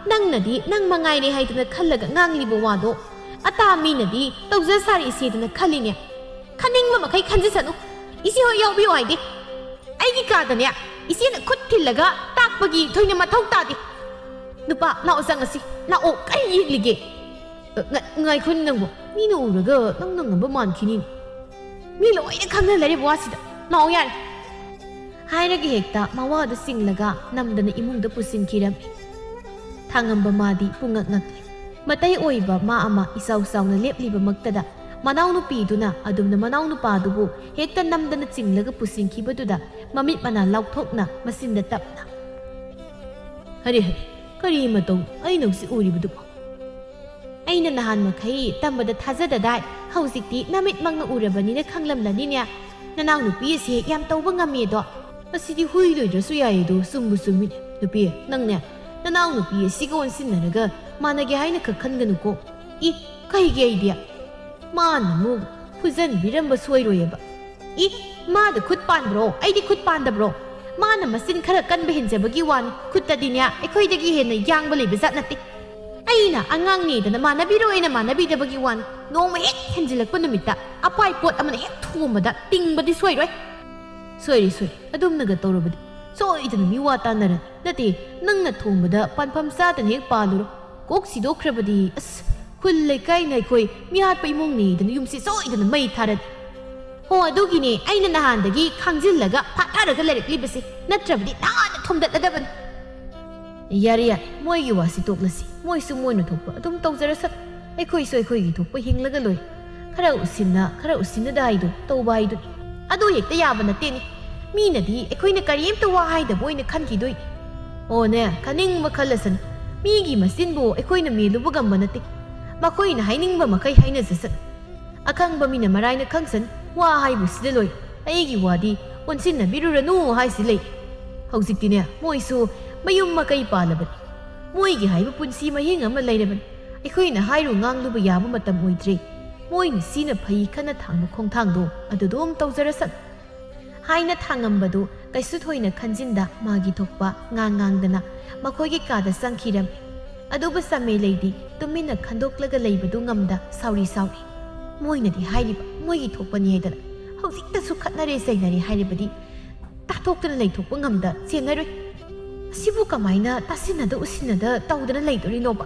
ꯅꯪꯅꯗꯤ ꯅꯪ ꯃꯉꯥꯏꯔꯦ ꯍꯥꯏꯗꯅ ꯈꯜꯂꯒ ꯉꯥꯡꯂꯤꯕ ꯋꯥꯗꯣ ꯑꯇꯥ ꯃꯤꯅꯗꯤ ꯇꯧꯖ ꯁꯥꯔꯛꯏꯁꯦꯗꯅ ꯈꯜꯂꯤꯅꯦ꯫ ꯈꯟꯅꯤꯡꯕ ꯃꯈꯩ ꯈꯟꯖꯁꯅꯨ꯫ ꯏꯆꯦ ꯍꯣꯏ ꯌꯥꯎꯕꯤꯌꯨ ꯍꯥꯏꯗꯦ꯫ ꯑꯩꯒꯤ ꯀꯥꯗꯅꯦ ꯏꯆꯦꯅ ꯈꯨꯠ ꯊꯤꯜꯂꯒ ꯇꯥꯛꯄꯒꯤ ꯊꯣꯏꯅ ꯃꯊꯧ ꯇꯥꯗꯦ꯫ ꯅꯨꯄꯥ, ꯂꯥꯛꯑꯣ ꯆꯪꯉꯁꯤ꯫ ꯂꯥꯛꯑꯣ, ꯀꯔꯤ ꯌꯦꯡꯂꯤꯒꯦ? ꯑ, ꯉ-, ꯉꯥꯏꯈꯣꯅꯦ ꯅꯪꯕꯨ꯫ ꯃꯤꯅ ꯎꯔꯒ ꯅꯪ ꯅꯪꯉꯕ ꯃꯥꯟꯈꯤꯅꯤ꯫ ꯃꯤ ꯂꯣꯏꯅ ꯈꯪꯅ ꯂꯩꯔꯤꯕ ꯋꯥꯁꯤꯗ꯫ ꯂꯥꯛꯑꯣ ꯌꯥꯔꯦ꯫ ꯍꯥꯏꯔꯒ ꯍꯦꯛꯇ ꯃꯋꯥꯗꯨ ꯆꯤꯡꯂꯒ ꯅꯝꯗꯅ ꯏꯃꯨꯡꯗ ꯄꯨꯁꯤꯟꯈꯤꯔꯝꯃꯤ꯫ ꯊꯥꯉꯝꯕ ꯃꯥꯗꯤ ꯄꯨꯡꯉꯛ ꯉꯛꯂꯤ꯫ ꯃꯇꯩ ꯑꯣꯏꯕ ꯃꯥ ꯑꯃ ꯏꯆꯥꯎ ꯆꯥꯎꯅ ꯂꯦꯞꯂꯤꯕꯃꯛꯇꯗ ꯃꯅꯥꯎꯅꯨꯄꯤꯗꯨꯅ ꯑꯗꯨꯝꯅ ꯃꯅꯥꯎꯅꯨꯄꯥꯗꯨꯕꯨ ꯍꯦꯛꯇ ꯅꯝꯗꯅ ꯆꯤꯡꯂꯒ ꯄꯨꯁꯤꯟꯈꯤꯕꯗꯨꯗ ꯃꯃꯤꯠ ꯃꯅꯥ ꯂꯥꯎꯊꯣꯛꯅ ꯃꯆꯤꯟꯗ ꯇꯞꯅ, "ꯍꯔꯦ ꯍꯔꯦ, ꯀꯔꯤ ꯃꯇꯧ ꯑꯩꯅ ꯍꯧꯖꯤꯛ ꯎꯔꯤꯕꯗꯨꯕꯨ?" "ꯑꯩꯅ ꯅꯍꯥꯟ ꯃꯈꯩ ꯇꯝꯕꯗ ꯊꯥꯖꯗꯗꯥꯏ, ꯍꯧꯖꯤꯛꯇꯤ ꯅꯃꯤꯠꯃꯛꯅ ꯎꯔꯕꯅꯤꯅ ꯈꯪꯂꯝꯂꯅꯤꯅꯦ꯫ ꯅꯅꯥꯎꯅꯨꯄꯤ ꯑꯁꯤ ꯌꯥꯝ ꯇꯧꯕ ꯉꯝꯃꯦꯗꯣ꯫" "ꯑꯁꯤꯗꯤ ꯍꯨꯏ ꯂꯣꯏꯗ꯭ꯔꯁꯨ ꯌꯥꯏꯌꯦꯗꯣ, ꯆꯨꯝꯕꯨ ꯆꯨꯝꯃꯤꯅꯦ꯫ ꯅꯨꯄꯤ, ꯅꯪꯅꯦ ꯅꯅꯥꯎꯅꯨꯄꯤ ꯑꯁꯤꯒ ꯑꯣꯟꯁꯤꯟꯅꯔꯒ ꯃꯥꯟꯅꯒꯦ ꯍꯥꯏꯅ ꯈꯛ ꯈꯟꯒꯅꯨꯀꯣ꯫ ꯏ, ꯀꯩꯒꯤ ꯑꯩꯗꯤ? ꯃꯥꯅ ꯑꯃꯨꯛ ꯐꯨꯖꯟꯕꯤꯔꯝꯕ ꯁꯣꯏꯔꯣꯏꯑꯕ꯫" "ꯏ, ꯃꯥꯗ ꯈꯨꯠ ꯄꯥꯟꯕ꯭ꯔꯣ? ꯑꯩꯗꯤ ꯈꯨꯠ ꯄꯥꯟꯗꯕ꯭ꯔꯣ? ꯃꯥꯅ ꯃꯆꯤꯟ ꯈꯔ ꯀꯟꯕ ꯍꯦꯟꯖꯕꯒꯤ ꯋꯥꯅꯤ꯫ ꯈꯨꯠꯇꯗꯤꯅꯦ ꯑꯩꯈꯣꯏꯗꯒꯤ ꯍꯦꯟꯅ ꯌꯥꯡꯕ ꯂꯩꯕ ꯖꯥꯠ ꯅꯠꯇꯦ꯫ ꯑꯩꯅ ꯑꯉꯥꯡꯅꯦꯗꯅ ꯃꯥꯟꯅꯕꯤꯔꯣꯏꯅ ꯃꯥꯟꯅꯕꯤꯗꯕꯒꯤ ꯋꯥꯅꯤ꯫ ꯅꯣꯡꯃ ꯍꯦꯛ ꯍꯦꯟꯖꯤꯜꯂꯛꯄ ꯅꯨꯃꯤꯠꯇ ꯑꯄꯥꯏ ꯄꯣꯠ ꯑꯃꯅ ꯍꯦꯛ ꯊꯣꯝꯕꯗ ꯇꯤꯡꯕꯗꯤ ꯁꯣꯏꯔꯣꯏ꯫" "ꯁꯣꯏꯔꯦ, ꯁꯣꯏꯔꯦ꯫ ꯑꯗꯨꯝꯅꯒ ꯇꯧꯔꯕꯗꯤ ꯁꯣꯏꯗꯅ ꯃꯤ ꯋꯥ ꯇꯥꯟꯅꯔꯅꯤ꯫ ꯅꯠꯇꯦ, ꯅꯪꯅ ꯊꯣꯝꯕꯗ ꯄꯥꯟꯐꯝ ꯆꯥꯗꯅ ꯍꯦꯛ ꯄꯥꯜꯂꯨꯔꯣ꯫ ꯀꯣꯛ ꯁꯤꯗꯣꯛꯈ꯭ꯔꯕꯗꯤ, ꯑꯁ, ꯈꯨꯜ ꯂꯩꯀꯥꯏꯅ ꯑꯩꯈꯣꯏ ꯃꯤꯍꯥꯠꯄ ꯏꯃꯨꯡꯅꯤꯗꯅ ꯌꯨꯝꯁꯤ ꯁꯣꯏꯗꯅ ꯃꯩ ꯊꯥꯔꯅꯤ꯫ ꯍꯣ, ꯑꯗꯨꯒꯤꯅꯦ ꯑꯩꯅ ꯅꯍꯥꯟꯗꯒꯤ ꯈꯥꯡꯖꯤꯜꯂꯒ ꯐꯥꯊꯔꯒ ꯂꯩꯔꯛꯂꯤꯕꯁꯦ꯫ ꯅꯠꯇ꯭ꯔꯕꯗꯤ ꯅꯍꯥꯟꯅ ꯊꯣꯝꯗꯠꯂꯗꯕꯅꯤ꯫" "ꯌꯥꯔꯦ, ꯌꯥꯔꯦ꯫ ꯃꯣꯏꯒꯤ ꯋꯥꯁꯤ ꯇꯣꯛꯂꯁꯤ꯫ ꯃꯣꯏꯁꯨ ꯃꯣꯏꯅ ꯊꯣꯛꯄ ꯑꯗꯨꯝ ꯇꯧꯖꯔꯁꯅꯨ꯫ ꯑꯩꯈꯣꯏꯁꯨ ꯑꯩꯈꯣꯏꯒꯤ ꯊꯣꯛꯄ ꯍꯤꯡꯂꯒ ꯂꯣꯏꯔꯦ꯫ ꯈꯔ ꯎꯁꯤꯟꯅ, ꯈꯔ ꯎꯁꯤꯟꯅꯗ ꯍꯥꯏꯗꯣ ꯇꯧꯕ ꯍꯥꯏꯗꯨꯅꯤ꯫ ꯑꯗꯨ ꯍꯦꯛꯇ ꯌꯥꯕ ꯅꯠꯇꯦꯅꯦ꯫ ꯃꯤꯅꯗꯤ ꯑꯩꯈꯣꯏꯅ ꯀꯔꯤꯝꯇ ꯋꯥ ꯍꯥꯏꯗꯕ ꯑꯣꯏꯅ ꯈꯟꯈꯤꯗꯣꯏꯅꯤ꯫ ꯑꯣꯅꯦ, ꯈꯟꯅꯤꯡꯕ ꯈꯜꯂꯁꯅꯨ꯫ ꯃꯤꯒꯤ ꯃꯆꯤꯟꯕꯨ ꯑꯩꯈꯣꯏꯅ ꯃꯦꯜꯂꯨꯕ ꯉꯝꯕ ꯅꯠꯇꯦ꯫ ꯃꯈꯣꯏꯅ ꯍꯥꯏꯅꯤꯡꯕ ꯃꯈꯩ ꯍꯥꯏꯅꯖꯁꯅꯨ꯫ ꯑꯈꯪꯕ ꯃꯤꯅ ꯃꯔꯥꯏꯅ ꯈꯪꯁꯅꯨ꯫ ꯋꯥ ꯍꯥꯏꯕꯁꯤꯗ ꯂꯣꯏ꯫ ꯑꯩꯒꯤ ꯋꯥꯗꯤ ꯑꯣꯟꯁꯤꯟꯅꯕꯤꯔꯨꯔꯅꯨ ꯍꯥꯏꯁꯤ ꯂꯩ꯫ ꯍꯧꯖꯤꯛꯇꯤꯅꯦ, ꯃꯣꯏꯁꯨ ꯃꯌꯨꯝ ꯃꯀꯩ ꯄꯥꯜꯂꯕꯅꯤ꯫ ꯃꯣꯏꯒꯤ ꯍꯥꯏꯕ ꯄꯨꯟꯁꯤ ꯃꯍꯤꯡ ꯑꯃ ꯂꯩꯔꯕꯅꯤ꯫ ꯑꯩꯈꯣꯏꯅ ꯍꯥꯏꯔꯨ ꯉꯥꯡꯂꯨꯕ ꯌꯥꯕ ꯃꯇꯝ ꯑꯣꯏꯗ꯭ꯔꯦ꯫ ꯃꯣꯏꯅ ꯁꯤꯅ ꯐꯩ ꯈꯟꯅ ꯊꯥꯡꯕ ꯈꯣꯡꯊꯥꯡꯗꯣ ꯑꯗꯨꯗꯨꯝ ꯇꯧꯖꯔꯁꯅꯨ꯫ ꯍꯥꯏꯅ ꯊꯥꯡꯉꯝꯕꯗꯨ ꯀꯩꯁꯨ ꯊꯣꯏꯅ ꯈꯟꯖꯤꯟꯗ ꯃꯥꯒꯤ ꯊꯣꯛꯄ ꯉꯥꯡ ꯉꯥꯡꯗꯅ ꯃꯈꯣꯏꯒꯤ ꯀꯥꯗ ꯆꯪꯈꯤꯔꯝꯃꯤ꯫ ꯑꯗꯨꯕꯨ ꯆꯃꯦꯂꯩꯗꯤ ꯇꯨꯃꯤꯟꯅ ꯈꯟꯗꯣꯛꯂꯒ ꯂꯩꯕꯗꯨ ꯉꯝꯗ ꯁꯥꯎꯔꯤ ꯁꯥꯎꯔꯤ꯫ ꯃꯣꯏꯅꯗꯤ ꯍꯥꯏꯔꯤꯕ ꯃꯣꯏꯒꯤ ꯊꯣꯛꯄꯅꯤ ꯍꯥꯏꯗꯅ ꯍꯧꯖꯤꯛꯇꯁꯨ ꯈꯠꯅꯔꯦ ꯆꯩꯅꯔꯦ ꯍꯥꯏꯔꯤꯕꯗꯤ ꯇꯥꯊꯣꯛꯇꯅ ꯂꯩꯊꯣꯛꯄ ꯉꯝꯗ ꯆꯦꯟꯅꯔꯣꯏ꯫ ꯑꯁꯤꯕꯨ ꯀꯃꯥꯏꯅ ꯇꯥꯁꯤꯟꯅꯗ ꯎꯁꯤꯟꯅꯗ ꯇꯧꯗꯅ ꯂꯩꯗꯣꯔꯤꯅꯣꯕ?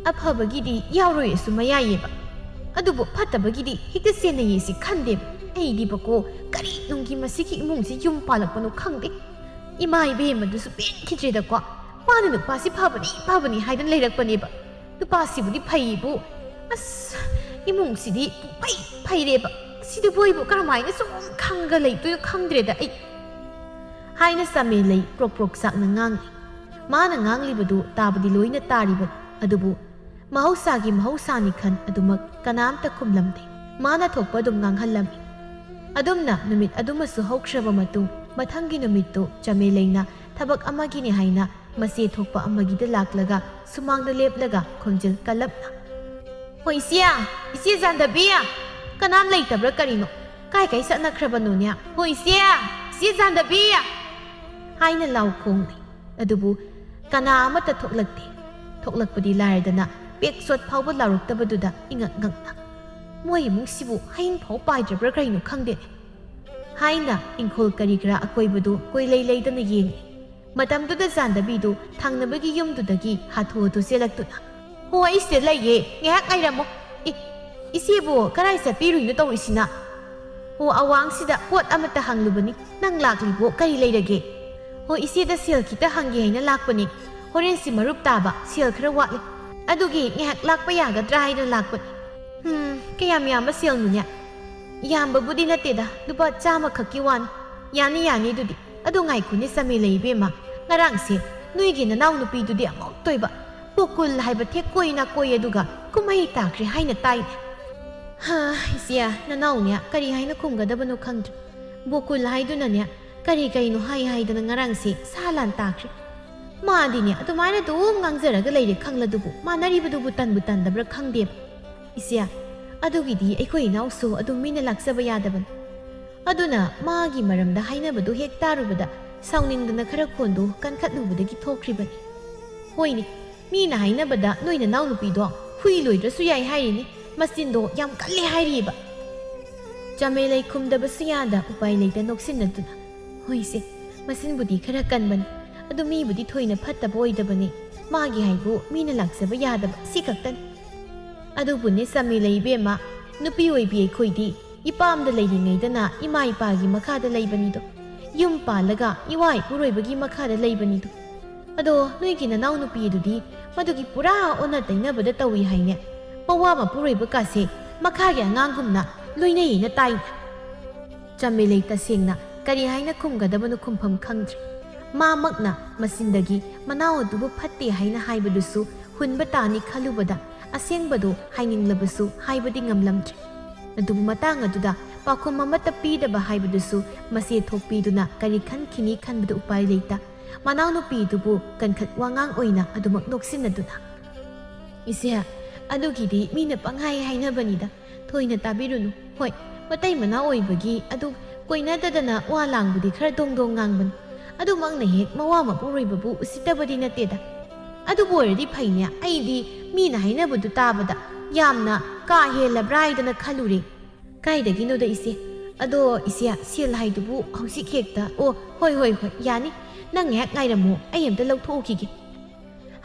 ꯑꯐꯕꯒꯤꯗꯤ ꯌꯥꯎꯔꯣꯏꯁꯨ ꯃꯌꯥꯏꯌꯦꯕ, ꯑꯗꯨꯕꯨ ꯐꯠꯇꯕꯒꯤꯗꯤ ꯍꯦꯛꯇ ꯆꯦꯟꯅꯩꯌꯦꯁꯤ ꯈꯟꯗꯦꯕ꯫ ꯑꯩꯗꯤꯕꯀꯣ ꯀꯔꯤ ꯅꯨꯡꯒꯤ ꯃꯁꯤꯒꯤ ꯏꯃꯨꯡꯁꯤ ꯌꯨꯝ ꯄꯥꯜꯂꯛꯄꯅꯣ ꯈꯪꯗꯦ꯫ ꯏꯃꯥ ꯏꯕꯦꯝꯃꯗꯨꯁꯨ ꯄꯦꯟꯈꯤꯗ꯭ꯔꯦꯗꯀꯣ꯫ ꯃꯥꯅ ꯅꯨꯄꯥꯁꯤ ꯐꯕꯅꯤ ꯐꯕꯅꯤ ꯍꯥꯏꯗꯅ ꯂꯩꯔꯛꯄꯅꯦꯕ꯫ ꯅꯨꯄꯥꯁꯤꯕꯨꯗꯤ ꯐꯩꯌꯦꯕꯨ, ꯑꯁ, ꯏꯃꯨꯡꯁꯤꯗꯤ ꯄꯨꯡꯐꯩ ꯐꯩꯔꯦꯕ꯫ ꯁꯤꯗꯕꯨ ꯑꯩꯕꯨ ꯀꯔꯝꯍꯥꯏꯅ ꯁꯨꯝ ꯈꯪꯒ ꯂꯩꯗꯣꯏꯅꯣ ꯈꯪꯗ꯭ꯔꯦꯗ ꯑꯩ꯫ ꯍꯥꯏꯅ ꯆꯃꯦꯂꯩ ꯄ꯭ꯔꯣꯛ ꯄ꯭ꯔꯣꯛ ꯆꯥꯛꯅ ꯉꯥꯡꯂꯤ꯫ ꯃꯥꯅ ꯉꯥꯡꯂꯤꯕꯗꯨ ꯇꯥꯕꯗꯤ ꯂꯣꯏꯅ ꯇꯥꯔꯤꯕꯅꯤ, ꯑꯗꯨꯕꯨ ꯃꯍꯧꯁꯥꯒꯤ ꯃꯍꯧꯁꯥꯅꯤ ꯈꯟ ꯑꯗꯨꯃꯛ ꯀꯅꯥꯝꯇ ꯈꯨꯝꯂꯝꯗꯦ꯫ ꯃꯥꯅ ꯊꯣꯛꯄ ꯑꯗꯨꯝ ꯉꯥꯡꯍꯜꯂꯝꯃꯤ꯫ ꯑꯗꯨꯝꯅ ꯅꯨꯃꯤꯠ ꯑꯗꯨꯃꯁꯨ ꯍꯧꯈ꯭ꯔꯕ ꯃꯇꯨꯡ, ꯃꯊꯪꯒꯤ ꯅꯨꯃꯤꯠꯇꯨ ꯆꯃꯦꯂꯩꯅ ꯊꯕꯛ ꯑꯃꯒꯤꯅꯤ ꯍꯥꯏꯅ ꯃꯆꯦ ꯊꯣꯛꯄ ꯑꯃꯒꯤꯗ ꯂꯥꯛꯂꯒ ꯁꯨꯃꯥꯡꯗ ꯂꯦꯞꯂꯒ ꯈꯣꯟꯖꯦꯜ ꯀꯜꯂꯞꯅ, "ꯍꯣ ꯏꯆꯦ, ꯏꯆꯦ ꯖꯥꯟꯗꯕꯤ, ꯀꯅꯥꯝ ꯂꯩꯇꯕ꯭ꯔꯥ ꯀꯔꯤꯅꯣ? ꯀꯥꯏ ꯀꯥꯏ ꯆꯠꯅꯈ꯭ꯔꯕꯅꯣꯅꯦ? ꯍꯣ ꯏꯆꯦ, ꯏꯆꯦ ꯖꯥꯟꯗꯕꯤ!" ꯍꯥꯏꯅ ꯂꯥꯎ ꯈꯣꯡꯂꯤ꯫ ꯑꯗꯨꯕꯨ ꯀꯅꯥ ꯑꯃꯠꯇ ꯊꯣꯛꯂꯛꯇꯦ꯫ ꯊꯣꯛꯂꯛꯄꯗꯤ ꯂꯥꯏꯔꯗꯅ ꯄꯦꯛ ꯆꯣꯠ ꯐꯥꯎꯕ ꯂꯥꯎꯔꯛꯇꯕꯗꯨꯗ ꯏꯉꯛ ꯉꯛꯅ, "ꯃꯣꯏ ꯏꯃꯨꯡꯁꯤꯕꯨ ꯍꯌꯤꯡ ꯐꯥꯎ ꯄꯥꯏꯗ꯭ꯔꯕ꯭ꯔꯥ ꯀꯔꯤꯅꯣ ꯈꯪꯗꯦꯅꯦ?" ꯍꯥꯏꯅ ꯏꯪꯈꯣꯜ ꯀꯔꯤ ꯀꯔꯥ ꯑꯀꯣꯏꯕꯗꯨ ꯀꯣꯏꯂꯩ ꯂꯩꯗꯅ ꯌꯦꯡꯂꯤ꯫ ꯃꯇꯝꯗꯨꯗ ꯖꯥꯟꯗꯕꯤꯗꯨ ꯊꯪꯅꯕꯒꯤ ꯌꯨꯝꯗꯨꯗꯒꯤ ꯍꯥꯊꯨ ꯍꯥꯊꯨ ꯆꯦꯜꯂꯛꯇꯨꯅ, "ꯍꯣ, ꯑꯩ ꯁꯤꯗ ꯂꯩꯌꯦ, ꯉꯥꯏꯍꯥꯛ ꯉꯥꯏꯔꯝꯃꯣ꯫ ꯏ, ꯏꯆꯦꯕꯨ ꯀꯔꯥꯏ ꯆꯠꯄꯤꯔꯨꯏꯅꯣ ꯇꯧꯔꯤꯁꯤꯅ? ꯍꯣ, ꯑꯋꯥꯡꯁꯤꯗ ꯄꯣꯠ ꯑꯃꯠꯇ ꯍꯪꯂꯨꯕꯅꯤ, ꯅꯪ ꯂꯥꯛꯂꯤꯕꯣ? ꯀꯔꯤ ꯂꯩꯔꯒꯦ?" "ꯍꯣ, ꯏꯆꯦꯗ ꯁꯦꯜ ꯈꯤꯇ ꯍꯪꯒꯦ ꯍꯥꯏꯅ ꯂꯥꯛꯄꯅꯤ꯫ ꯍꯣꯔꯦꯟꯁꯤ ꯃꯔꯨꯞ ꯇꯥꯕ, ꯁꯦꯜ ꯈꯔ ꯋꯥꯠꯂꯤ꯫ ꯑꯗꯨꯒꯤ ꯉꯥꯏꯍꯥꯛ ꯂꯥꯛꯄ ꯌꯥꯒꯗ꯭ꯔꯥ ꯍꯥꯏꯅ ꯂꯥꯛꯄꯅꯤ꯫" "ꯍꯝ, ꯀꯌꯥꯝ ꯌꯥꯝꯕ ꯁꯦꯜꯅꯣꯅꯦ?" "ꯌꯥꯝꯕꯕꯨꯗꯤ ꯅꯠꯇꯦꯗ, ꯂꯨꯄꯥ ꯆꯥꯝꯃꯈꯛꯀꯤ ꯋꯥꯅꯤ꯫" "ꯌꯥꯅꯤ, ꯌꯥꯅꯤ ꯑꯗꯨꯗꯤ꯫ ꯑꯗꯣ ꯉꯥꯏꯈꯣꯅꯦ ꯆꯃꯦꯂꯩ ꯏꯕꯦꯝꯃ, ꯉꯔꯥꯡꯁꯦ ꯅꯣꯏꯒꯤ ꯅꯅꯥꯎ ꯅꯨꯄꯤꯗꯨꯗꯤ ꯑꯃꯨꯛꯇꯣꯏꯕ ꯕꯣꯀꯨꯜ ꯍꯥꯏꯕ ꯊꯦꯛꯀꯣꯏ ꯅꯥꯀꯣꯏ ꯑꯗꯨꯒ ꯀꯨꯝꯍꯩ ꯇꯥꯈ꯭ꯔꯦ ꯍꯥꯏꯅ ꯇꯥꯏꯅꯦ꯫" "ꯍꯥ, ꯏꯆꯦ, ꯅꯅꯥꯎꯅꯦ ꯀꯔꯤ ꯍꯥꯏꯅ ꯈꯨꯝꯒꯗꯕꯅꯣ ꯈꯪꯗ꯭ꯔꯦ꯫ ꯕꯣꯀꯨꯜ ꯍꯥꯏꯗꯨꯅꯅꯦ ꯀꯔꯤ ꯀꯩꯅꯣ ꯍꯥꯏ ꯍꯥꯏꯗꯅ ꯉꯔꯥꯡꯁꯦ ꯁꯥ ꯂꯥꯟ ꯇꯥꯈ꯭ꯔꯦ꯫ ꯃꯥꯗꯤꯅꯦ ꯑꯗꯨꯃꯥꯏꯅ ꯑꯗꯨꯝ ꯉꯥꯡꯖꯔꯒ ꯂꯩꯔꯦ ꯈꯪꯂꯗꯨꯕꯨ ꯃꯥꯟꯅꯔꯤꯕꯗꯨꯕꯨ ꯇꯟꯕꯨ ꯇꯟꯗꯕ꯭ꯔꯥ ꯈꯪꯗꯦꯕ꯫ ꯏꯆꯦ, ꯑꯗꯨꯒꯤꯗꯤ ꯑꯩꯈꯣꯏ ꯏꯅꯥꯎꯁꯨ ꯑꯗꯨꯝ ꯃꯤꯅ ꯂꯥꯛꯆꯕ ꯌꯥꯗꯕꯅꯤ꯫ ꯑꯗꯨꯅ ꯃꯥꯒꯤ ꯃꯔꯝꯗ ꯍꯥꯏꯅꯕꯗꯨ ꯍꯦꯛ ꯇꯥꯔꯨꯕꯗ ꯁꯥꯎꯅꯤꯡꯗꯅ ꯈꯔ ꯈꯣꯟꯗꯨ ꯀꯟꯈꯠꯂꯨꯕꯗꯒꯤ ꯊꯣꯛꯈ꯭ꯔꯤꯕꯅꯤ꯫ ꯍꯣꯏꯅꯦ, ꯃꯤꯅ ꯍꯥꯏꯅꯕꯗ ꯅꯣꯏ ꯅꯅꯥꯎꯅꯨꯄꯤꯗꯣ ꯍꯨꯏ ꯂꯣꯏꯗ꯭ꯔꯁꯨ ꯌꯥꯏ ꯍꯥꯏꯔꯤꯅꯤ, ꯃꯆꯤꯟꯗꯣ ꯌꯥꯝ ꯀꯜꯂꯦ ꯍꯥꯏꯔꯤꯕ꯫ ꯆꯥꯃꯦꯂꯩ ꯈꯨꯝꯗꯕꯁꯨ ꯌꯥꯗ ꯎꯄꯥꯏ ꯂꯩꯇ ꯅꯣꯛꯁꯤꯟꯅꯗꯨꯅ, "ꯍꯣꯏꯁꯦ, ꯃꯆꯤꯟꯕꯨꯗꯤ ꯈꯔ ꯀꯟꯕꯅꯤ, ꯑꯗꯨ ꯃꯤꯕꯨꯗꯤ ꯊꯣꯏꯅ ꯐꯠꯇꯕ ꯑꯣꯏꯗꯕꯅꯤ, ꯃꯥꯒꯤ ꯍꯥꯏꯕꯨ ꯃꯤꯅ ꯂꯥꯛꯆꯕ ꯌꯥꯗꯕ ꯁꯤ ꯈꯛꯇꯅꯤ꯫ ꯑꯗꯨꯕꯨꯅꯦ ꯆꯥꯃꯦꯂꯩ ꯏꯕꯦꯝꯃ, ꯅꯨꯄꯤ ꯑꯣꯏꯕꯤ ꯑꯩꯈꯣꯏꯗꯤ ꯏꯄꯥꯝꯗ ꯂꯩꯔꯤꯉꯩꯗꯅ ꯏꯃꯥ ꯏꯄꯥꯒꯤ ꯃꯈꯥꯗ ꯂꯩꯕꯅꯤꯗꯣ, ꯌꯨꯝ ꯄꯥꯜꯂꯒ ꯏꯋꯥ ꯏꯄꯨꯔꯣꯏꯕꯒꯤ ꯃꯈꯥꯗ ꯂꯩꯕꯅꯤꯗꯣ꯫ ꯑꯗꯣ ꯅꯣꯏꯒꯤ ꯅꯅꯥꯎ ꯅꯨꯄꯤ ꯑꯗꯨꯗꯤ ꯃꯗꯨꯒꯤ ꯄꯨꯔꯥ ꯑꯣꯟꯅ ꯇꯩꯅꯕꯗ ꯇꯧꯏ ꯍꯥꯏꯅꯦ꯫ ꯃꯋꯥ ꯃꯄꯨꯔꯣꯏꯕ ꯀꯥꯁꯦ ꯃꯈꯥꯒꯤ ꯑꯉꯥꯡꯒꯨꯝꯅ ꯂꯣꯏꯅꯩꯅ ꯇꯥꯏꯅꯦ꯫" ꯆꯥꯃꯦꯂꯩ ꯇꯁꯦꯡꯅ ꯀꯔꯤ ꯍꯥꯏꯅ ꯈꯨꯝꯒꯗꯕꯅꯣ ꯈꯨꯝꯐꯝ ꯈꯪꯗ꯭ꯔꯦ꯫ ꯃꯥꯃꯛꯅ ꯃꯆꯤꯟꯗꯒꯤ ꯃꯅꯥꯎ ꯑꯗꯨꯕꯨ ꯐꯠꯇꯦ ꯍꯥꯏꯅ ꯍꯥꯏꯕꯗꯨꯁꯨ ꯍꯨꯟꯕ ꯇꯥꯅꯤ ꯈꯜꯂꯨꯕꯗ ꯑꯁꯦꯡꯕꯗꯨ ꯍꯥꯏꯅꯤꯡꯂꯕꯁꯨ ꯍꯥꯏꯕꯗꯤ ꯉꯝꯂꯝꯗ꯭ꯔꯦ꯫ ꯑꯗꯨꯕꯨ ꯃꯇꯥꯡ ꯑꯗꯨꯗ ꯄꯥꯎꯈꯨꯝ ꯑꯃꯠꯇ ꯄꯤꯗꯕ ꯍꯥꯏꯕꯗꯨꯁꯨ ꯃꯆꯦ ꯊꯣꯛꯄꯤꯗꯨꯅ ꯀꯔꯤ ꯈꯟꯈꯤꯅꯤ ꯈꯟꯕꯗ ꯎꯄꯥꯏ ꯂꯩꯇ ꯃꯅꯥꯎꯅꯨꯄꯤꯗꯨꯕꯨ ꯀꯟꯈꯠ ꯋꯥꯉꯥꯡ ꯑꯣꯏꯅ ꯑꯗꯨꯃꯛ ꯅꯣꯛꯁꯤꯟꯅꯗꯨꯅ, "ꯏꯆꯦ, ꯑꯗꯨꯒꯤꯗꯤ ꯃꯤꯅ ꯄꯪꯍꯥꯏ ꯍꯥꯏꯅꯕꯅꯤꯗ, ꯊꯣꯏꯅ ꯇꯥꯕꯤꯔꯨꯅꯨ꯫ ꯍꯣꯏ, ꯃꯇꯩ ꯃꯅꯥꯎ ꯑꯣꯏꯕꯒꯤ ꯑꯗꯨ ꯀꯣꯏꯅꯗꯗꯅ ꯋꯥ ꯂꯥꯡꯕꯗꯤ ꯈꯔ ꯗꯣꯡ ꯗꯣꯡ ꯉꯥꯡꯕꯅꯤ, ꯑꯗꯨꯃꯛꯅ ꯍꯦꯛ ꯃꯋꯥ ꯃꯄꯨꯔꯣꯏꯕꯕꯨ ꯎꯁꯤꯠꯇꯕꯗꯤ ꯅꯠꯇꯦꯗ꯫ ꯑꯗꯨꯕꯨ ꯑꯣꯏꯔꯗꯤ ꯐꯩꯅꯦ, ꯑꯩꯗꯤ ꯃꯤꯅ ꯍꯥꯏꯅꯕꯗꯨ ꯇꯥꯕꯗ ꯌꯥꯝꯅ ꯀꯥ ꯍꯦꯜꯂꯕ꯭ꯔꯥ ꯍꯥꯏꯗꯅ ꯈꯜꯂꯨꯔꯦ꯫ ꯀꯥꯏꯗꯒꯤꯅꯣꯗ ꯏꯆꯦ꯫ ꯑꯗꯣ ꯏꯆꯦ, ꯁꯦꯜ ꯍꯥꯏꯗꯨꯕꯨ ꯍꯧꯖꯤꯛ ꯍꯦꯛꯇ꯫ ꯑꯣ, ꯍꯣꯏ, ꯍꯣꯏ, ꯍꯣꯏ, ꯌꯥꯅꯤ꯫ ꯅꯪ ꯉꯥꯏꯍꯥꯛ ꯉꯥꯏꯔꯝꯃꯣ, ꯑꯩ ꯑꯝꯇ ꯂꯧꯊꯣꯛꯎꯈꯤꯒꯦ꯫"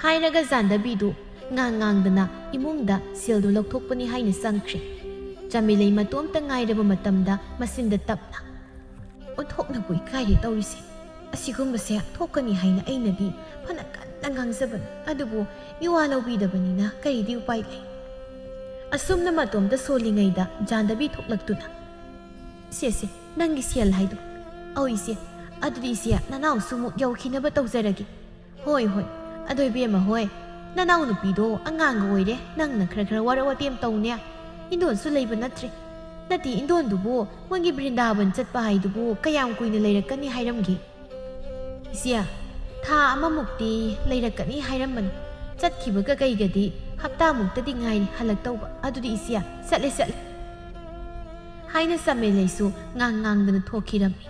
ꯍꯥꯏꯔꯒ ꯖꯥꯟꯗꯕꯤꯗꯨ ꯉꯥꯡ ꯉꯥꯡꯗꯅ ꯏꯃꯨꯡꯗ ꯁꯦꯜꯗꯨ ꯂꯧꯊꯣꯛꯄꯅꯤ ꯍꯥꯏꯅ ꯆꯪꯈ꯭ꯔꯦ꯫ ꯆꯥꯃꯦꯂꯩ ꯃꯇꯣꯝꯇ ꯉꯥꯏꯔꯕ ꯃꯇꯝꯗ ꯃꯆꯤꯟꯗ ꯇꯞꯅ, "ꯑꯣꯟꯊꯣꯛꯅꯕꯨ ꯏꯀꯥꯏꯔꯦ ꯇꯧꯔꯤꯁꯦ꯫ ꯑꯁꯤꯒꯨꯝꯕꯁꯦ ꯊꯣꯛꯀꯅꯤ ꯍꯥꯏꯅ ꯑꯩꯅꯗꯤ ꯐꯅ ꯀꯟꯅ ꯉꯥꯡꯖꯕꯅꯤ, ꯑꯗꯨꯕꯨ ꯃꯤꯋꯥ ꯂꯧꯕꯤꯗꯕꯅꯤꯅ ꯀꯔꯤꯗꯤ ꯎꯄꯥꯏ ꯂꯩ?" ꯑꯁꯨꯝꯅ ꯃꯇꯣꯝꯇ ꯁꯣꯜꯂꯤꯉꯩꯗ ꯖꯥꯟꯗꯕꯤ ꯊꯣꯛꯂꯛꯇꯨꯅ, "ꯁꯦ, ꯁꯦ, ꯅꯪꯒꯤ ꯁꯦꯜ ꯍꯥꯏꯗꯣ꯫ ꯑꯧ ꯏꯆꯦ, ꯑꯗꯨꯗꯤ ꯏꯆꯦ, ꯅꯅꯥꯎꯁꯨ ꯑꯃꯨꯛ ꯌꯧꯈꯤꯅꯕ ꯇꯧꯖꯔꯒꯦ꯫" "ꯍꯣꯏ, ꯍꯣꯏ꯫ ꯑꯗꯣ ꯏꯕꯦꯝꯃ ꯍꯣꯏ, ꯅꯅꯥꯎ ꯅꯨꯄꯤꯗꯣ ꯑꯉꯥꯡꯒ ꯑꯣꯏꯔꯦ, ꯅꯪꯅ ꯈꯔ ꯈꯔ ꯋꯥꯔꯛ ꯋꯥꯇꯦꯝ ꯇꯧꯅꯦ꯫ ꯏꯟꯗꯣꯟꯁꯨ ꯂꯩꯕ ꯅꯠꯇ꯭ꯔꯦ꯫ ꯅꯠꯇꯦ, ꯏꯟꯗꯣꯟꯗꯨꯕꯨ ꯃꯣꯏꯒꯤ ꯕ꯭ꯔꯤꯟꯗꯥꯕꯟ ꯆꯠꯄ ꯍꯥꯏꯗꯨꯕꯨ ꯀꯌꯥꯝ ꯀꯨꯏꯅ ꯂꯩꯔꯛꯀꯅꯤ ꯍꯥꯏꯔꯝꯒꯦ?" "ꯏꯆꯦ, ꯊꯥ ꯑꯃꯃꯨꯛꯇꯤ ꯂꯩꯔꯛꯀꯅꯤ ꯍꯥꯏꯔꯝꯕꯅꯤ꯫ ꯆꯠꯈꯤꯕꯒ ꯀꯩꯒꯗꯤ ꯍꯞꯇꯥꯃꯨꯛꯇꯗꯤ ꯉꯥꯏꯔꯤ ꯍꯜꯂꯛꯇꯧꯕ꯫ ꯑꯗꯨꯗꯤ ꯏꯆꯦ, ꯆꯠꯂꯦ, ꯆꯠꯂꯦ꯫" ꯍꯥꯏꯅ ꯆꯃꯦꯂꯩꯁꯨ ꯉꯥꯡ ꯉꯥꯡꯗꯅ ꯊꯣꯛꯈꯤꯔꯝꯃꯤ꯫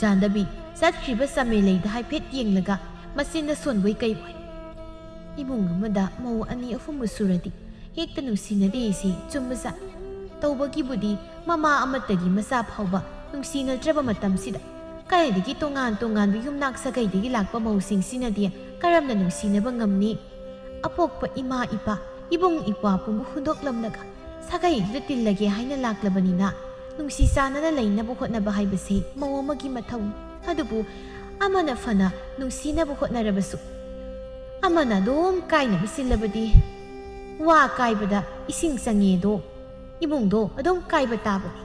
ꯖꯥꯟꯗꯕꯤ ꯆꯠꯈ꯭ꯔꯤꯕ ꯆꯃꯦꯂꯩꯗ ꯍꯥꯏꯐꯦꯠ ꯌꯦꯡꯂꯒ ꯃꯆꯤꯟꯗ ꯁꯣꯟꯕꯣꯏ ꯀꯩꯕꯣꯏ, "ꯏꯃꯨꯡ ꯑꯃꯗ ꯃꯧ ꯑꯅꯤ ꯑꯍꯨꯝꯕꯨ ꯁꯨꯔꯗꯤ ꯍꯦꯛꯇ ꯅꯨꯡꯁꯤꯅꯗꯦꯁꯤ ꯆꯨꯝꯕꯖꯥꯠ꯫ ꯇꯧꯕꯒꯤꯕꯨꯗꯤ ꯃꯃꯥ ꯑꯃꯠꯇꯒꯤ ꯃꯆꯥ ꯐꯥꯎꯕ ꯅꯨꯡꯁꯤꯅꯗ꯭ꯔꯕ ꯃꯇꯝꯁꯤꯗ ꯀꯥꯏꯗꯒꯤ ꯇꯣꯉꯥꯟ ꯇꯣꯉꯥꯟꯕ ꯌꯨꯝꯅꯥꯛ ꯁꯥꯒꯩꯗꯒꯤ ꯂꯥꯛꯄ ꯃꯧꯁꯤꯡꯁꯤꯅꯗꯤ ꯀꯔꯝꯅ ꯅꯨꯡꯁꯤꯅꯕ ꯉꯝꯅꯤ? ꯑꯄꯣꯛꯄ ꯏꯃꯥ ꯏꯄꯥ, ꯏꯕꯨꯡ ꯏꯄ꯭ꯋꯥ ꯄꯨꯝꯕ ꯍꯨꯟꯗꯣꯛꯂꯝꯂꯒ ꯁꯥꯒꯩꯗꯨꯗ ꯇꯤꯜꯂꯒꯦ ꯍꯥꯏꯅ ꯂꯥꯛꯂꯕꯅꯤꯅ ꯅꯨꯡꯁꯤ ꯆꯥꯟꯅꯅ ꯂꯩꯅꯕ ꯍꯣꯠꯅꯕ ꯍꯥꯏꯕꯁꯤ ꯃꯧ ꯑꯃꯒꯤ ꯃꯊꯧꯅꯤ꯫ ꯑꯗꯨꯕꯨ ꯑꯃꯅ ꯐꯅ ꯅꯨꯡꯁꯤꯅꯕ ꯍꯣꯠꯅꯔꯕꯁꯨ ꯑꯃꯅ ꯑꯗꯨꯝ ꯀꯥꯏꯅꯕ ꯁꯤꯜꯂꯕꯗꯤ, ꯋꯥ ꯀꯥꯏꯕꯗ ꯏꯁꯤꯡ ꯆꯪꯉꯦꯗꯣ, ꯏꯃꯨꯡꯗꯣ ꯑꯗꯨꯝ ꯀꯥꯏꯕ ꯇꯥꯕꯅꯤ"